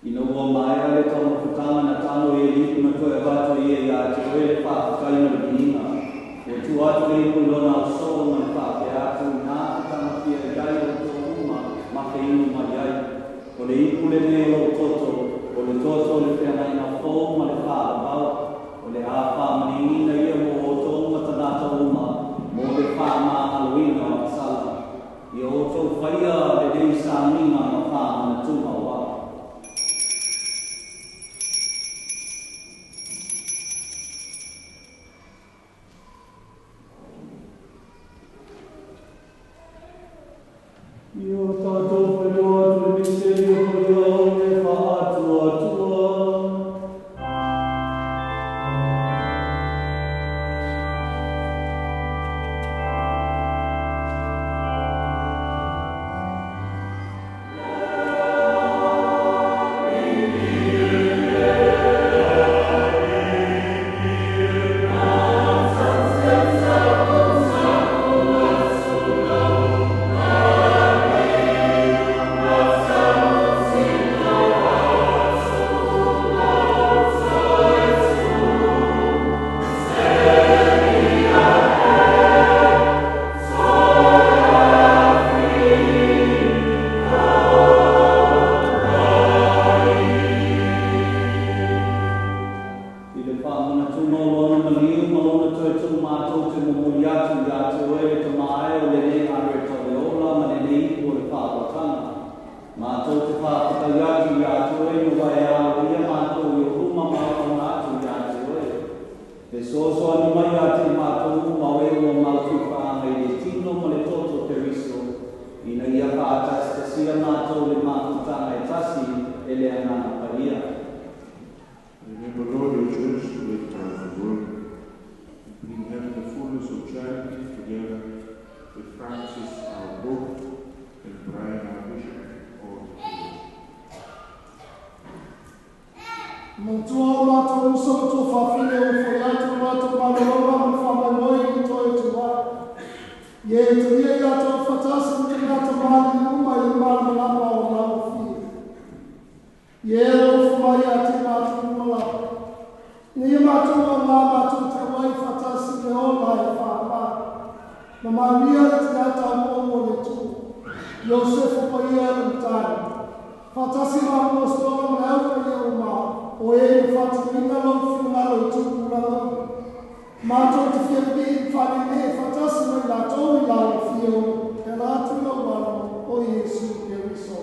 Ina ua maea le taumafataga na tago e ia le ipu na toe avatu e ia ia te oe le faafetai ma le viiga. Ua tuu atu le ipu i lona ausoo ma le faapea atu ina fatagafia i ai outou uma ma feinu mai ai. O le ipu lenei o lou toto, o le toto o le feagaiga fou ma le faalavao. O le a faamaligiina ia mo outou ma tagata uma mo le faamagaloina o sala. Ia outou faia lenei sauniga ma faamanatuga o au. Ia tātou whailoa atu le misteri o paia o le faatuatua. I le faamanatuga o lona maliu ma lona toe tuumatou te momoli atu ia te oe le tamae o lenei areta o le ola ma lenei ipu o le faautaga. Matou te faafetai atu ia te oe ina ua e aloaia matou i o luma ma auauna atu ia te oe. Fesoasoani mai ia te matou uma o e ua mautufaaga i le tino ma le toto o Keriso, ina ia faatasitasia matou le mafutaga e tasi e le Agaga Paia. Remember, Lord, your church spread throughout the world, and bring her the fullness of charity together with Francis, our Pope, and Brian, our Bishop, all the church. Manatua o mātou uso ma tua faafine o foi atu mātou malologa ma faamaimoe i toe tu ai. Ie e talia i latou fatasi ma tagata mali uma i le malamalama o lau fia. Ie e alofa mai ia te mātou uma lava. Ina ia mātou au ngā mātou tauai fatasi le ola e whaamā. Ma Maria le tina taupou o le Atua. Iosefa paia le matani. Fatasi ngā apostola ma le au paia uma o e na whātuina lau whiungalo i tupulaga. Mātou te fia pi whanene e fatasi mai lātou i lalo whio e lātou lau alo o Iesu Keriso.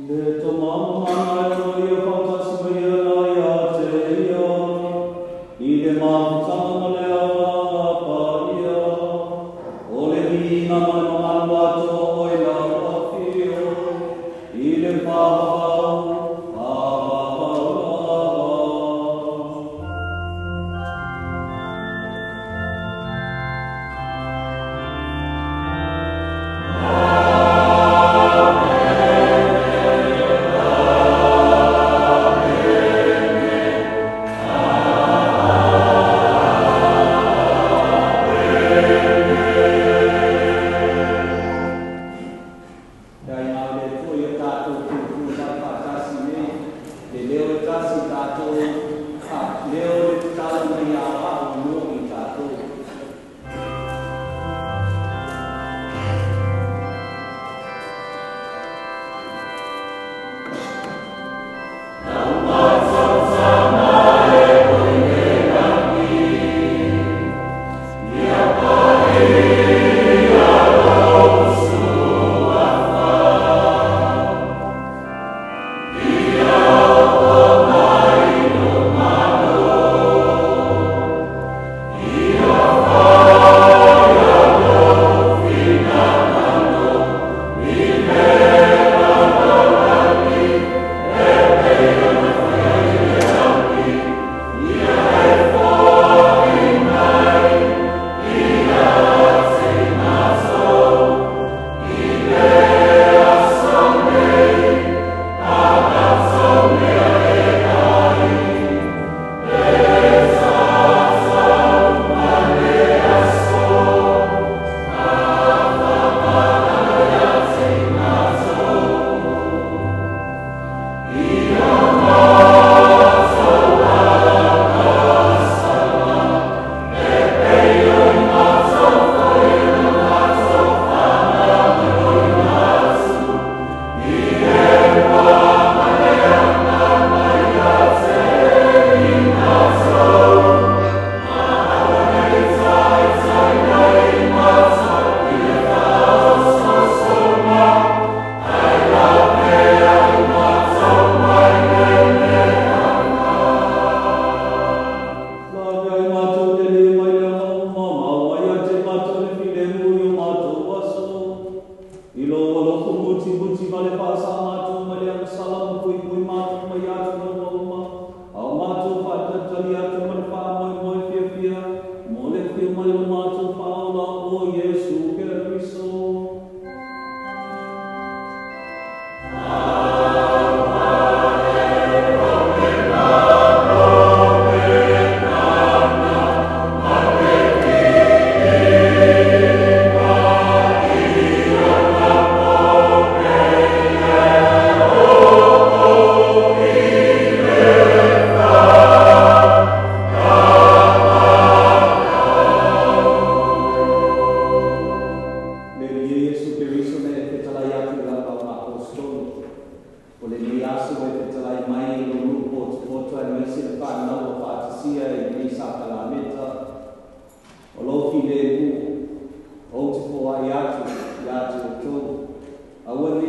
Le tamamamana e o ia fatasi mai ana ia te ia, i le mafutaga ma le agaga paia, o le viiga ma le mamalu atoa o i lau afio, i le faavavau, faavavau lava. Amen.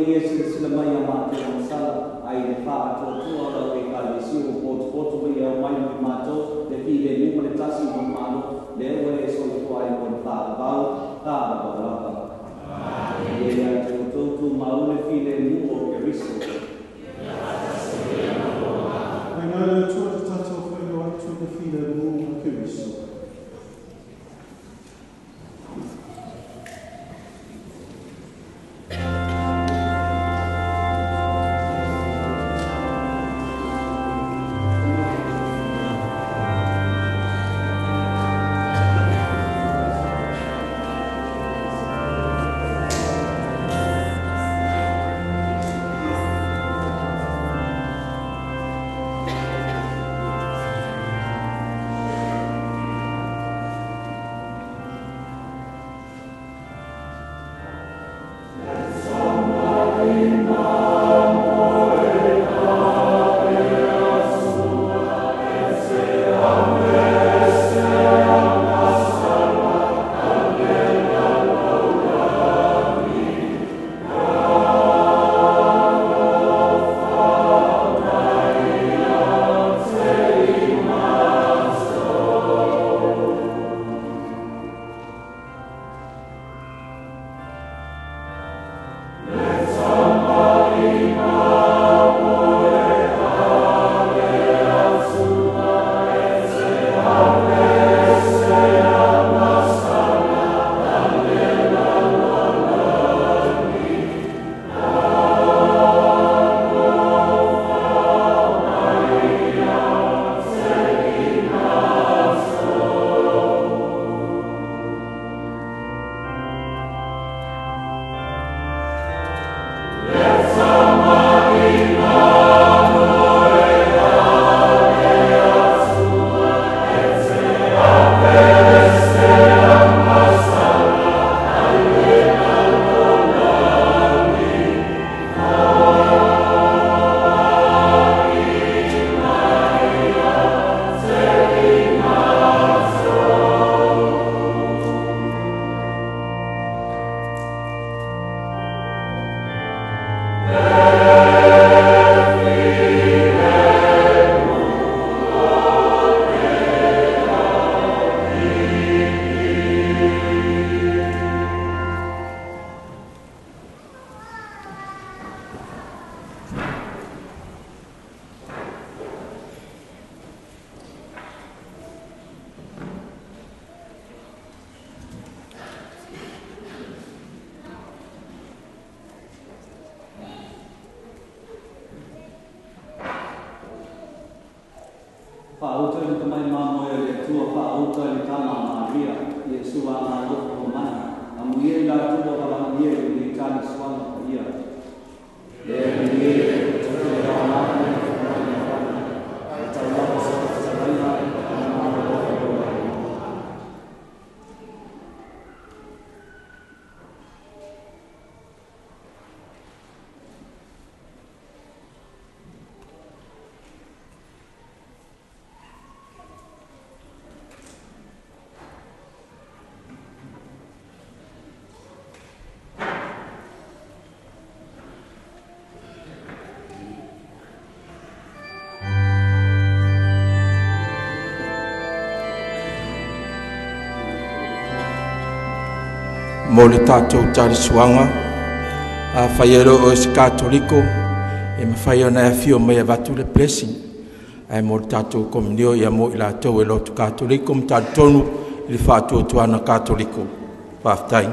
alii e silasila mai ia matou agasala, ai le faatoatoa o lau Ekalesia ua potopoto ma ia aumai mo i matou le filemu ma le tasi i lou Malo, lea ua e soifua ai mo le faavavau, faavavau lava. Ia ia te outou tumau le filemu o Keriso. Mai nai le Atua te tatou faailoa atu le filemu o Keriso. Faauta i le tamai mamoe a le Atua, faauta i le tama a Maria, Iesu a malofo ma mana, amuia i latou ua valaaulia i lenei tali suaga paia. Le amuia i le Atua ma le e taulapa sa fetalaiga ma malofo o le Mo le tatou talisuaga afai e loo o se katoliko e mafai ona e afio mai e avatu le blessing, ae mo le tatou komunio ia mo i latou e lotu katoliko ma talitonu i le faatuatuana katoliko. Faafetai.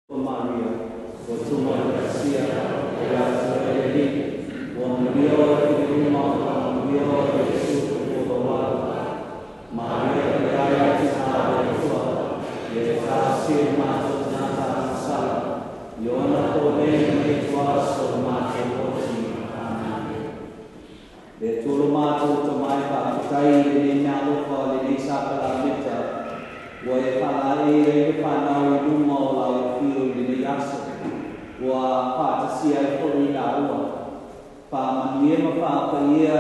Maria, o tuma le kasia, o le atua e le alii, ua manuia oe i le uma, manuia oe Iesu o lou ala. Maria e le ai tina a le Atua, ia e talosia i matou tagata agasala, i ona po nei ma lenei ituaso o le matou oti. Amene. Le Atua lo matou tamai faafetai i lenei meaalofa o lenei sakalameta, ua e faalaei ai le fanau i luma o lau afio i lenei aso, ua faatasia ai foi i laua. Faamanuia ma faapaia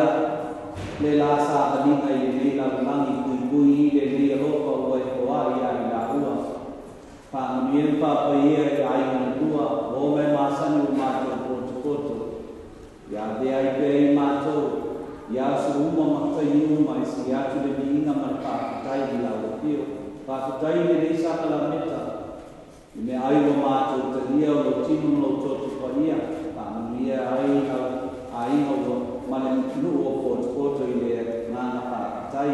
le la savaliga i lenei lalolagi puipui i lenei alofa ua e foai ia i laua. Faamanuia ma faapaia i aiga na lua, o mai masani o matou potopoto. Ia avea ai pea i matou, ia aso uma ma taimi uma e sili atu le viiga ma le faafetai i lau afio. Faafetai i lenei sakalameta, i meaai ua matou talia o lou tino ma lou toto paia, faamanuia ai lau aiga ua ma le nuu o potopoto i le agaga faafetai.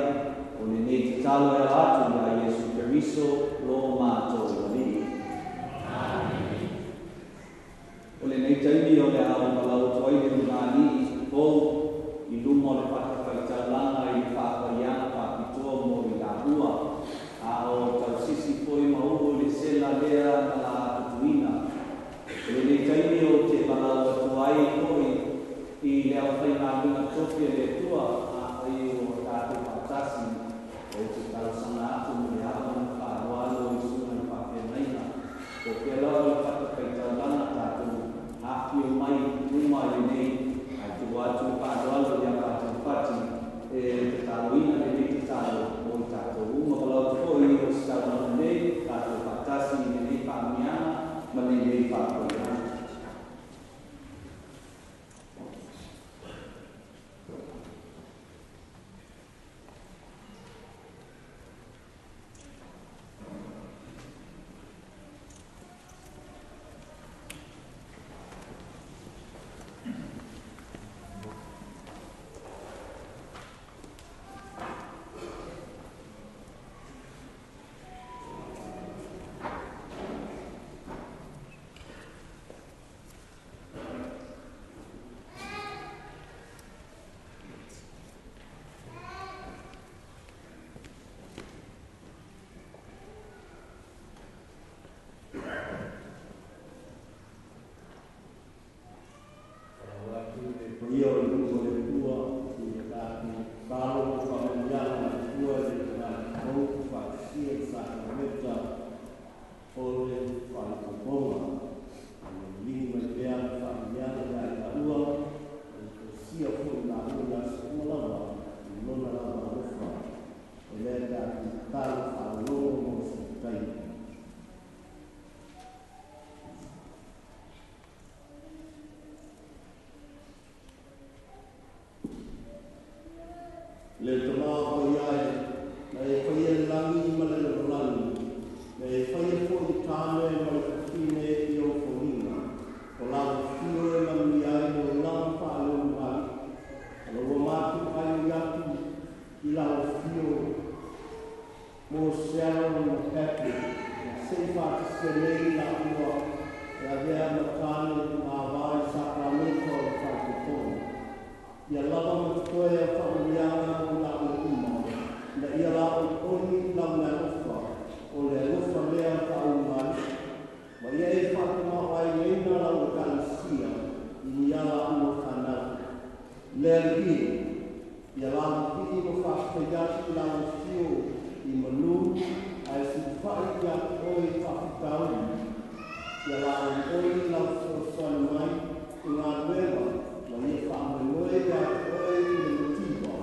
O lenei tatalo e ala atu iā Iesu Keriso lo matou Alii. O lenei taimi o le a ou valaau atu ai le ulugalii fou i luma o le fatafaitaulaga i le faapaiaga faapitoa mo i laua, a o tausisi foi ma uu i le sela lea na la tutuina. O lenei taimi ou te valaau atu ai foi i le aufaigaluega tofi a le Atua, afai ua tatou faatasi, ou te talosaga atu ma le ava ma le faaaloalo i susuga i faafeagaiga, po o fea lava le fatafaitaulaga tatou afifio mai uma i lenei, ae tuu atu le faaaloalo ia Patele Fati e tataloina lenei tatalo mo i tatou uma. Valaau atu foi i ositaulaga nei, tatou faatasi i lenei faamanuiaga ma lenei faapaiaga. Falau atu le paia o le nuu o le Atua i le tatou tatalo ma faamanuiaga a le Atua i le tagata fou faatasia le sakalameta o le faaipoipoga. Ia lilihi mai pea le faamanuiaga ia i laua, ma ia tausia foi i laua i aso uma lava i lona lava alofa. O lea tatou tatalo faalologo mo se taimi. Le Tama paia e, na e faia le lagi ma le lalolagi, na e faia foi le tāne ma le fafine i ou foliga, o lau afio e manuia ai le olaga faaleulugalii. O lau ua matou aioi atu i lau afio mo Sharon ma Patrick, na se i faatasia nei laua e avea ma tāne ma ava i sakalameta o le faaipoipoga. Ia lava ma totoe au faamanuiaga mo laua uma, ina ia laoioi lau mealofa, o le alofa lea faauugalii. Ma ia e faatamaoaigaina lau ekalesia i ni a laua fanau. Le Alii e, ia lavapii ma faafetai atu i lau afio i manu, ae sulufai ia te oe i faafitauli. Ia laoioi lau fesoasoani mai i galuega ma ia faamoemoe ia te oe i le mativa.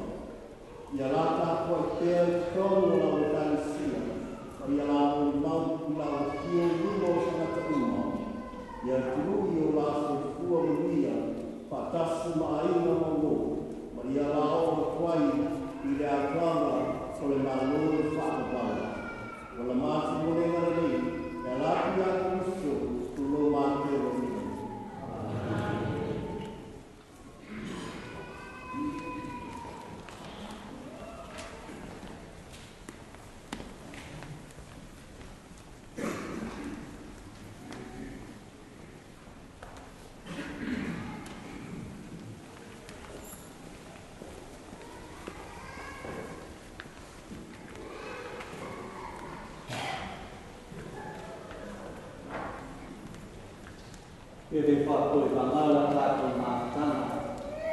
E le whāpo e whangala tātou mātanga.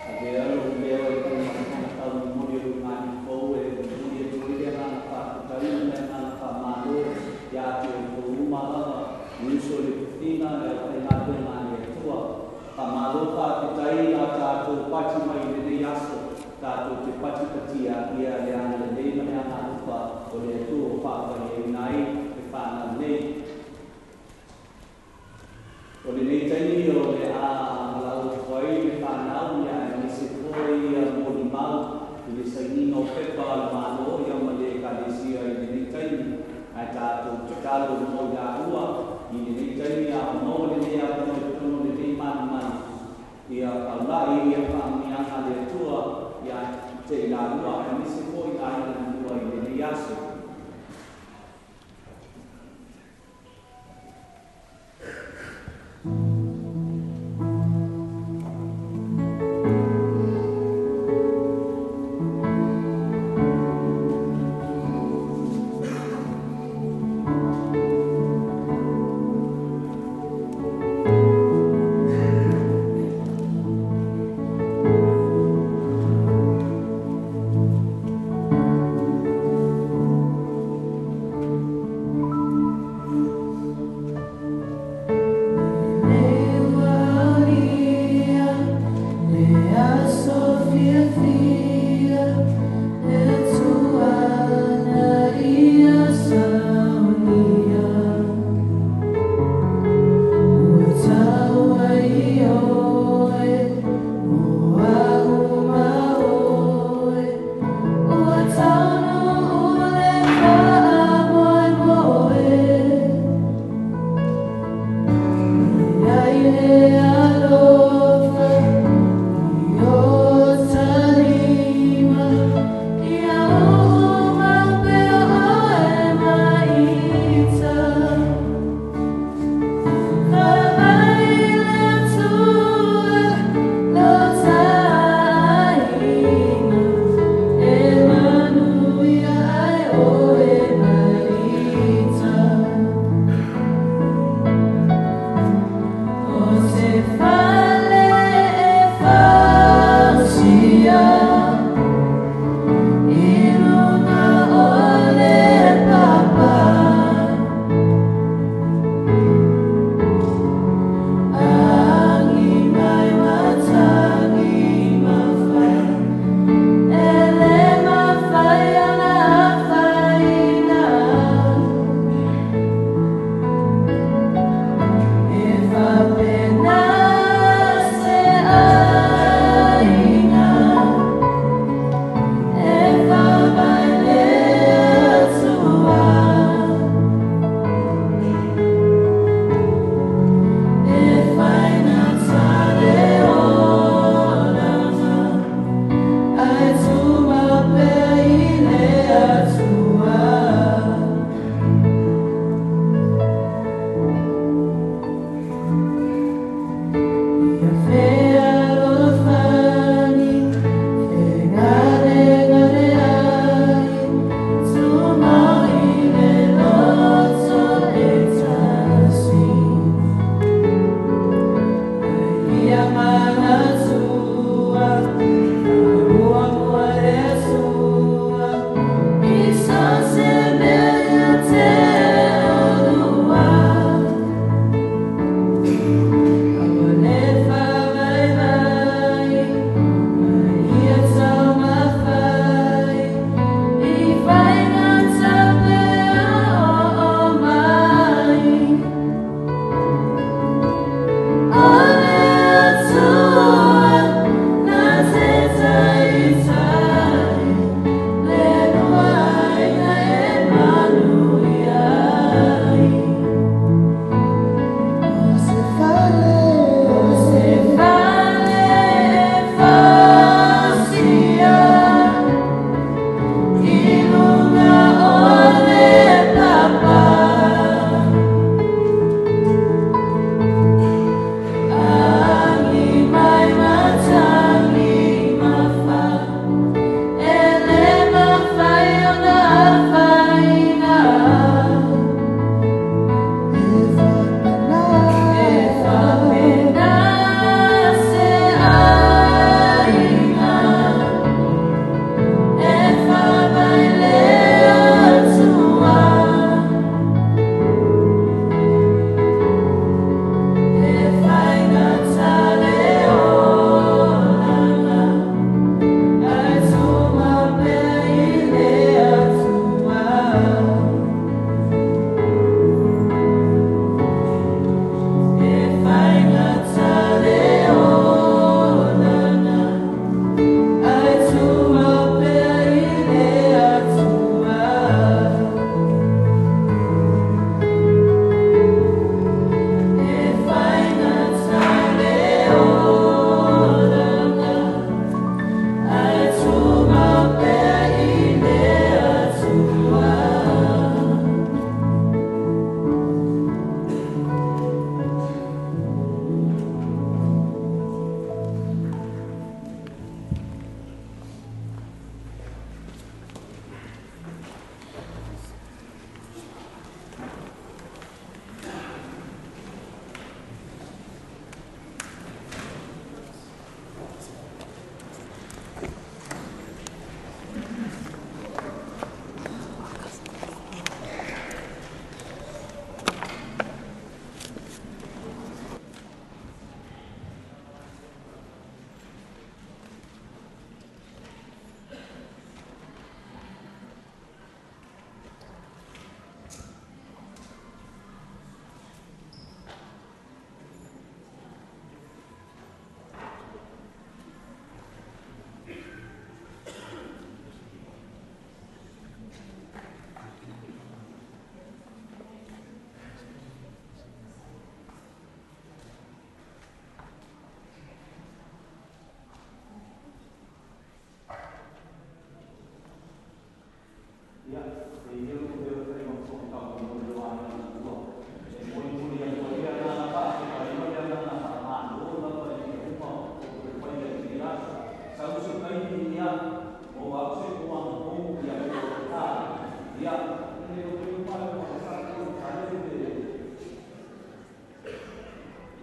A te alo leo e tau maratanga tau momori o ngāni fou e momori e tui le ngana whāputai me ngana whāmālo ia te o tō uma lava uso le putina e o te ngā te ngā atua. Whāmālo whāputai la tātou pati mai i lenei aso, tātou te pati patia ia le anga le nei ma le anga alupa o le atua o whāpai e unai te whānau nei. O le nei taimi o le a malau tuai le whānau ia e nisi foi ia mōli mau i le sainina o pepa le mālo ia ma le ekalesia i le nei taimi ai tātou tatalo mo i ua i le nei taimi a ono le nei a ono i tono le nei manu manu ia paulai ia whaamianga le atua ia te i la ua e nisi foi a ina lua i le nei aso.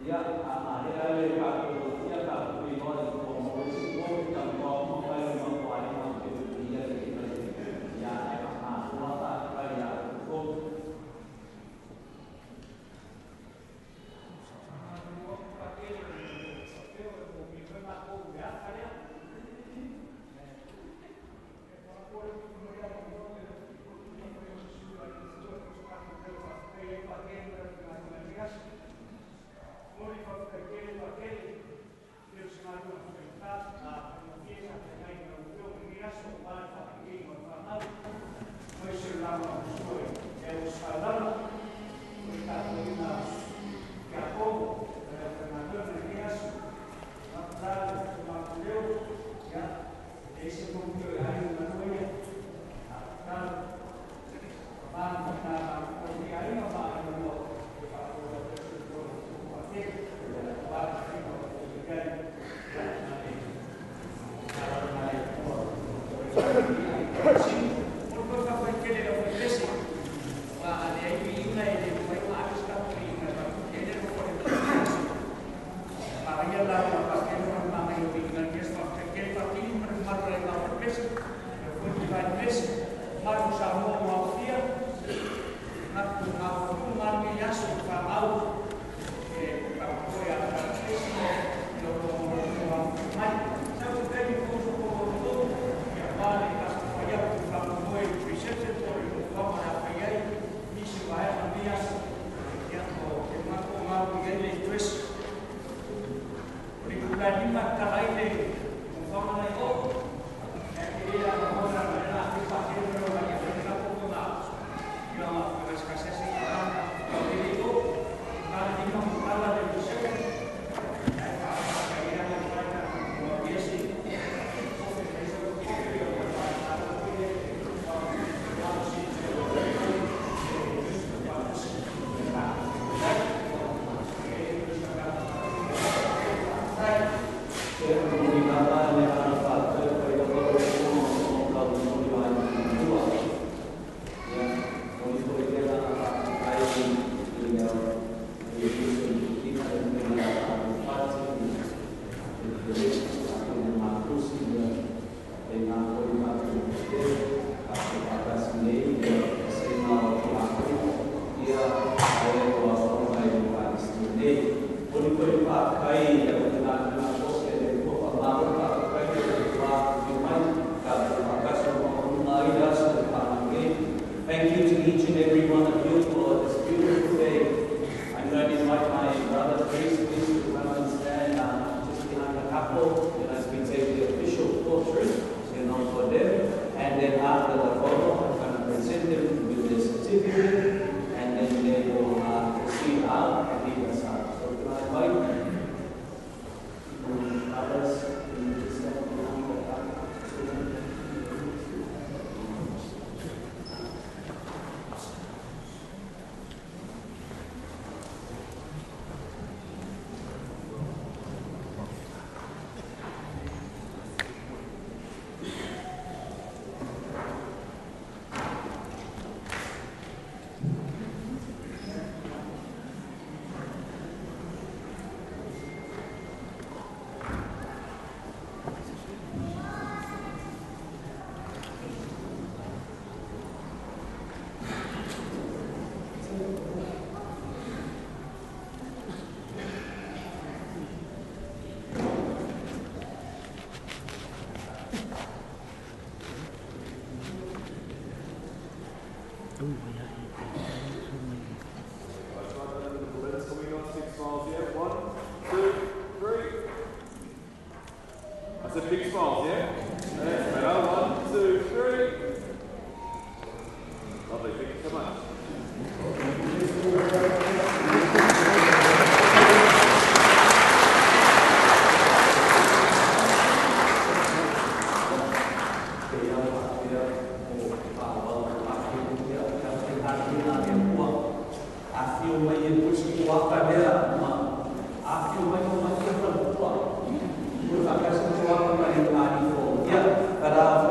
But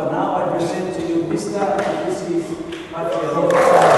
for now, I present to you Mr. and Mrs. Fatialofa.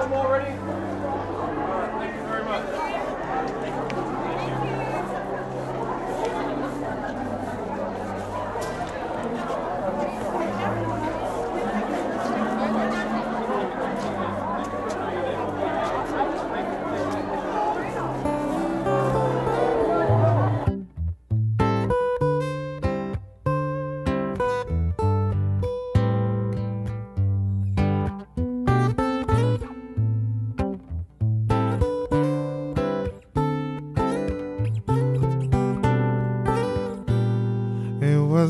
them already? All right, thank you very much.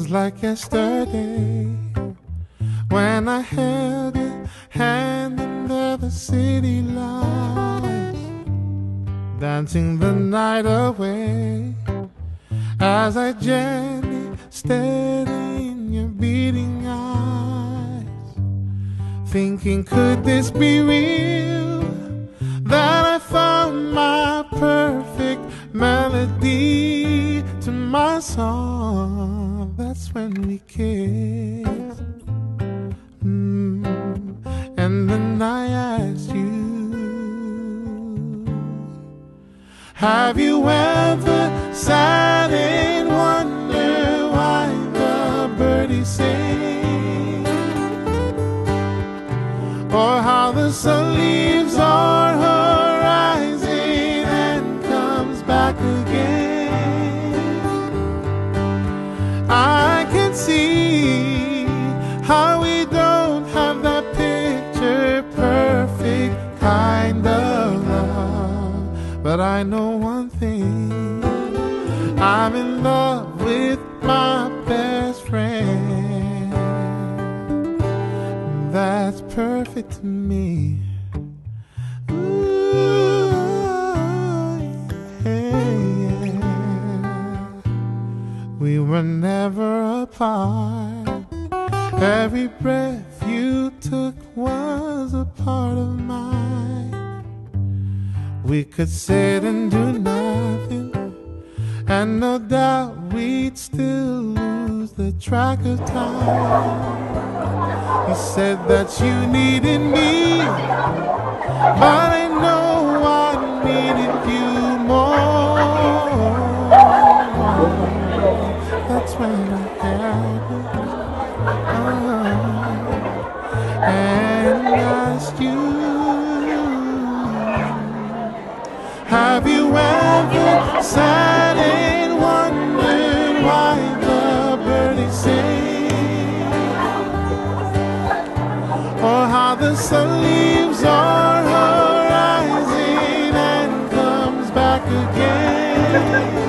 Like yesterday, when I held your hand under the city lights, dancing the night away, as I gently stared in your beating eyes, thinking, could this be real? That I found my perfect melody to my song. That's when we kissed, and then I asked you, have you ever sat and wondered why the birdies sing, or how the sun leaves our horizon and comes back again? I can see how we don't have that picture perfect kind of love, but I know one thing, I'm in love with my best friend. That's perfect to me. Ooh, yeah, yeah. We were never apart. Every breath you took was a part of mine. We could sit and do nothing, and no doubt we'd still lose the track of time. You said that you needed me, but I know I needed you more. That's when I had you and asked you, have you ever sat and wondered why the birdies sing, or how the sun leaves our horizon and comes back again?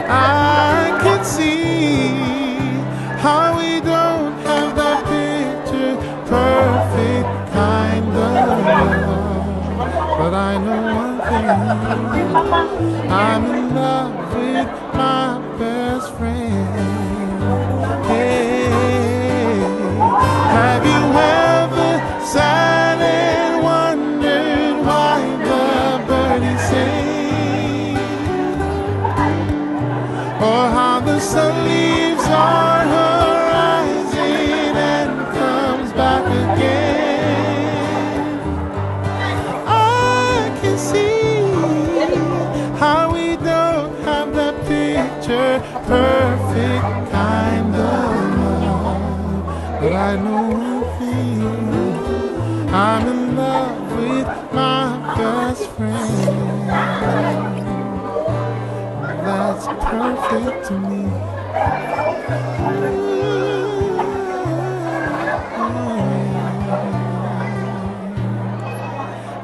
I can see how we don't have that picture perfect kind of love, but I know one thing, I'm in love with my best friend. Hey, have you ever sat and wondered why the birdies sing, or how the sun leaves our horizon and comes back again? I can see how we don't have that picture perfect kind of love, but I know one thing, I'm in love with my best friend. That's perfect to me.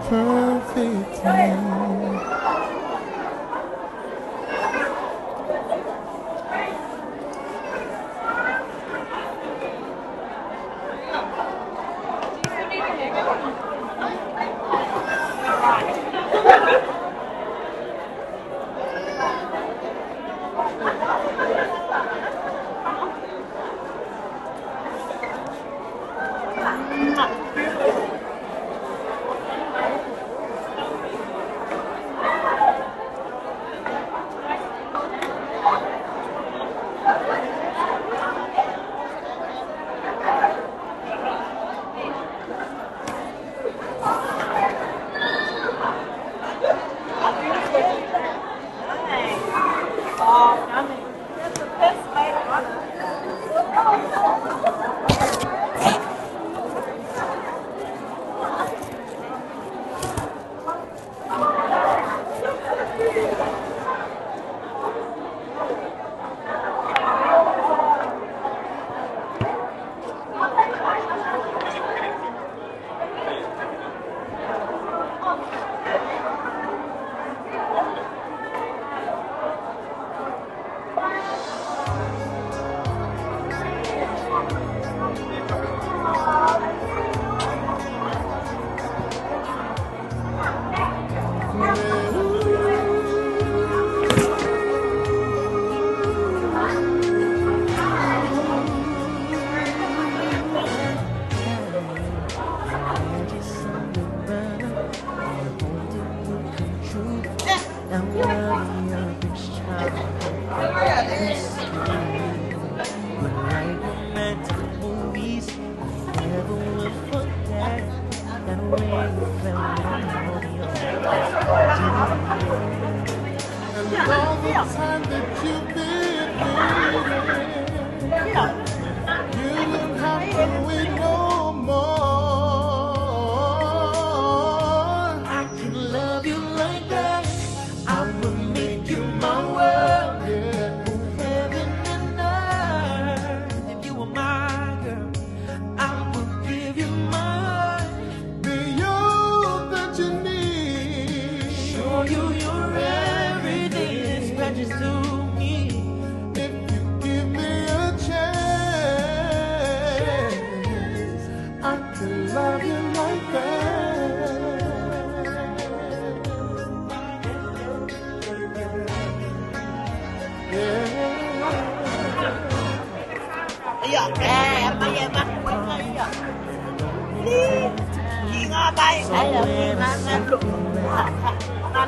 Perfect to me.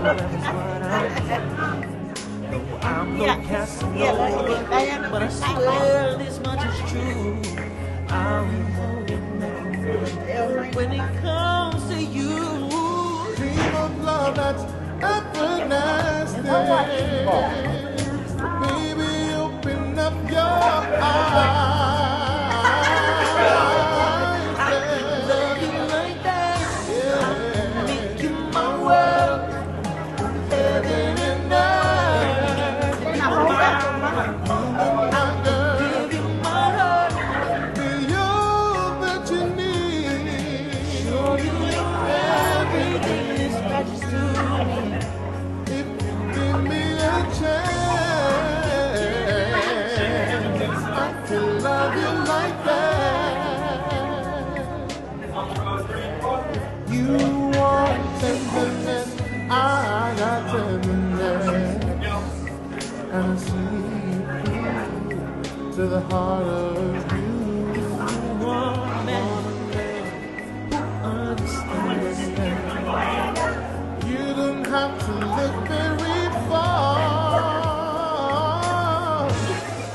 Love is what I need. No, I'm no Casanova, but I swear this much is true. I'm only man when it comes to you. Dream of love that's everlasting. Baby, open up your eyes. I can love you like that. Yeah. Make you my world, heaven and earth. Give you my heart, Be all that you need. Show you everything is precious to me. If you give me a chance, I can love you like that. You want tenderness, I got tenderness, and I see through to the heart of you. Want a man who understands. You don't have to look very far.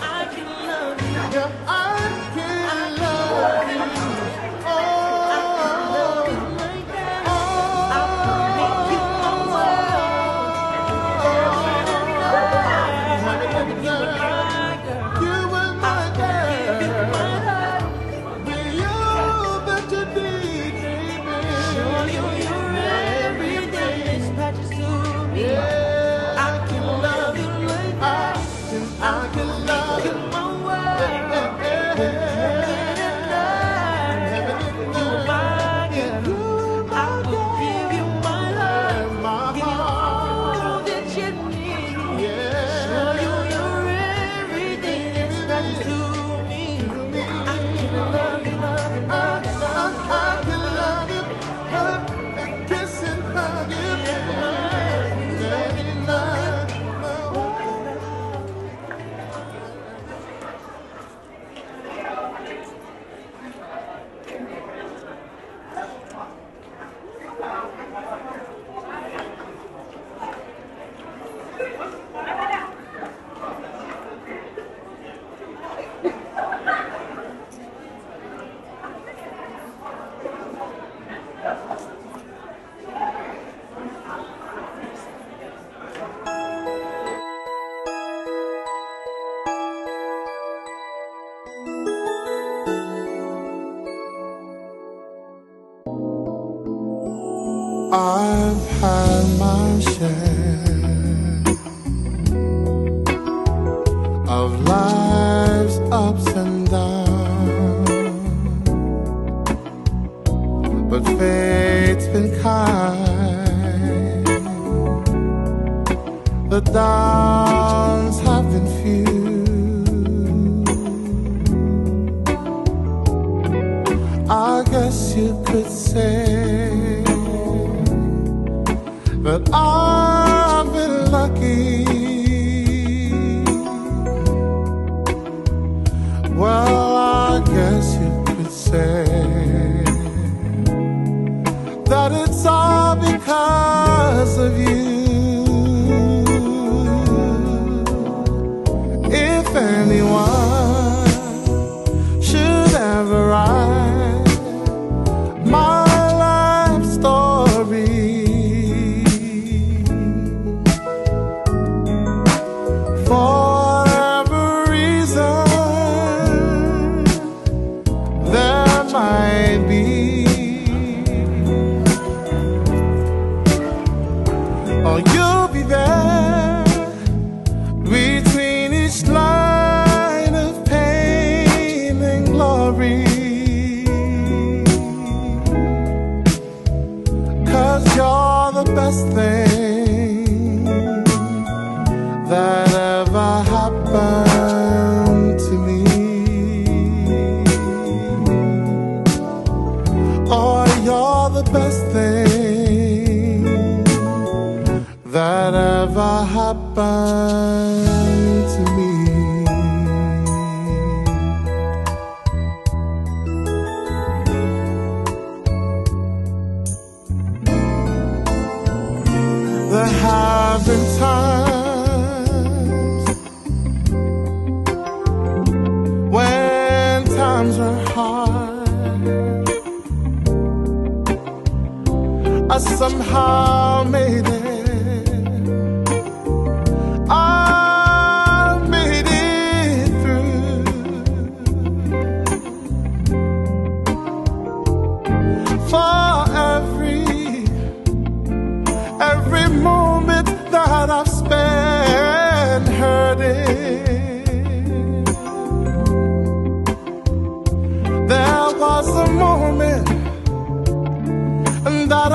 I can love you. Yeah, I can love you. Oh, love you like that. I will make you my world. You and I, girl. You and my Give you girl. my heart. Be all that you need, baby. Show you you're everything that's precious to me. Yeah, I can love you like that. I can love you you. my world. Heaven and earth. You are my girl. I will give you my heart. Give you all that you need. Show you you're everything that's precious to me. I can love you, love you, love you, love you. I can love you, hug and kiss and hug you. Every night. I've had my share of life's ups and downs, but fate's been kind. The downs have been few. I guess you could say that I've been lucky. Well, I guess you could say that it's all because of you. If anyone should ever write my life story, for whatever reason there might be, oh, you'll be there between each line of pain and glory. 'Cause you're the best thing that ever happened to me. Oh, you're the best thing that ever happened to me. heart. I somehow made it. I made it through. For every moment that I've spent hurting, there was a moment that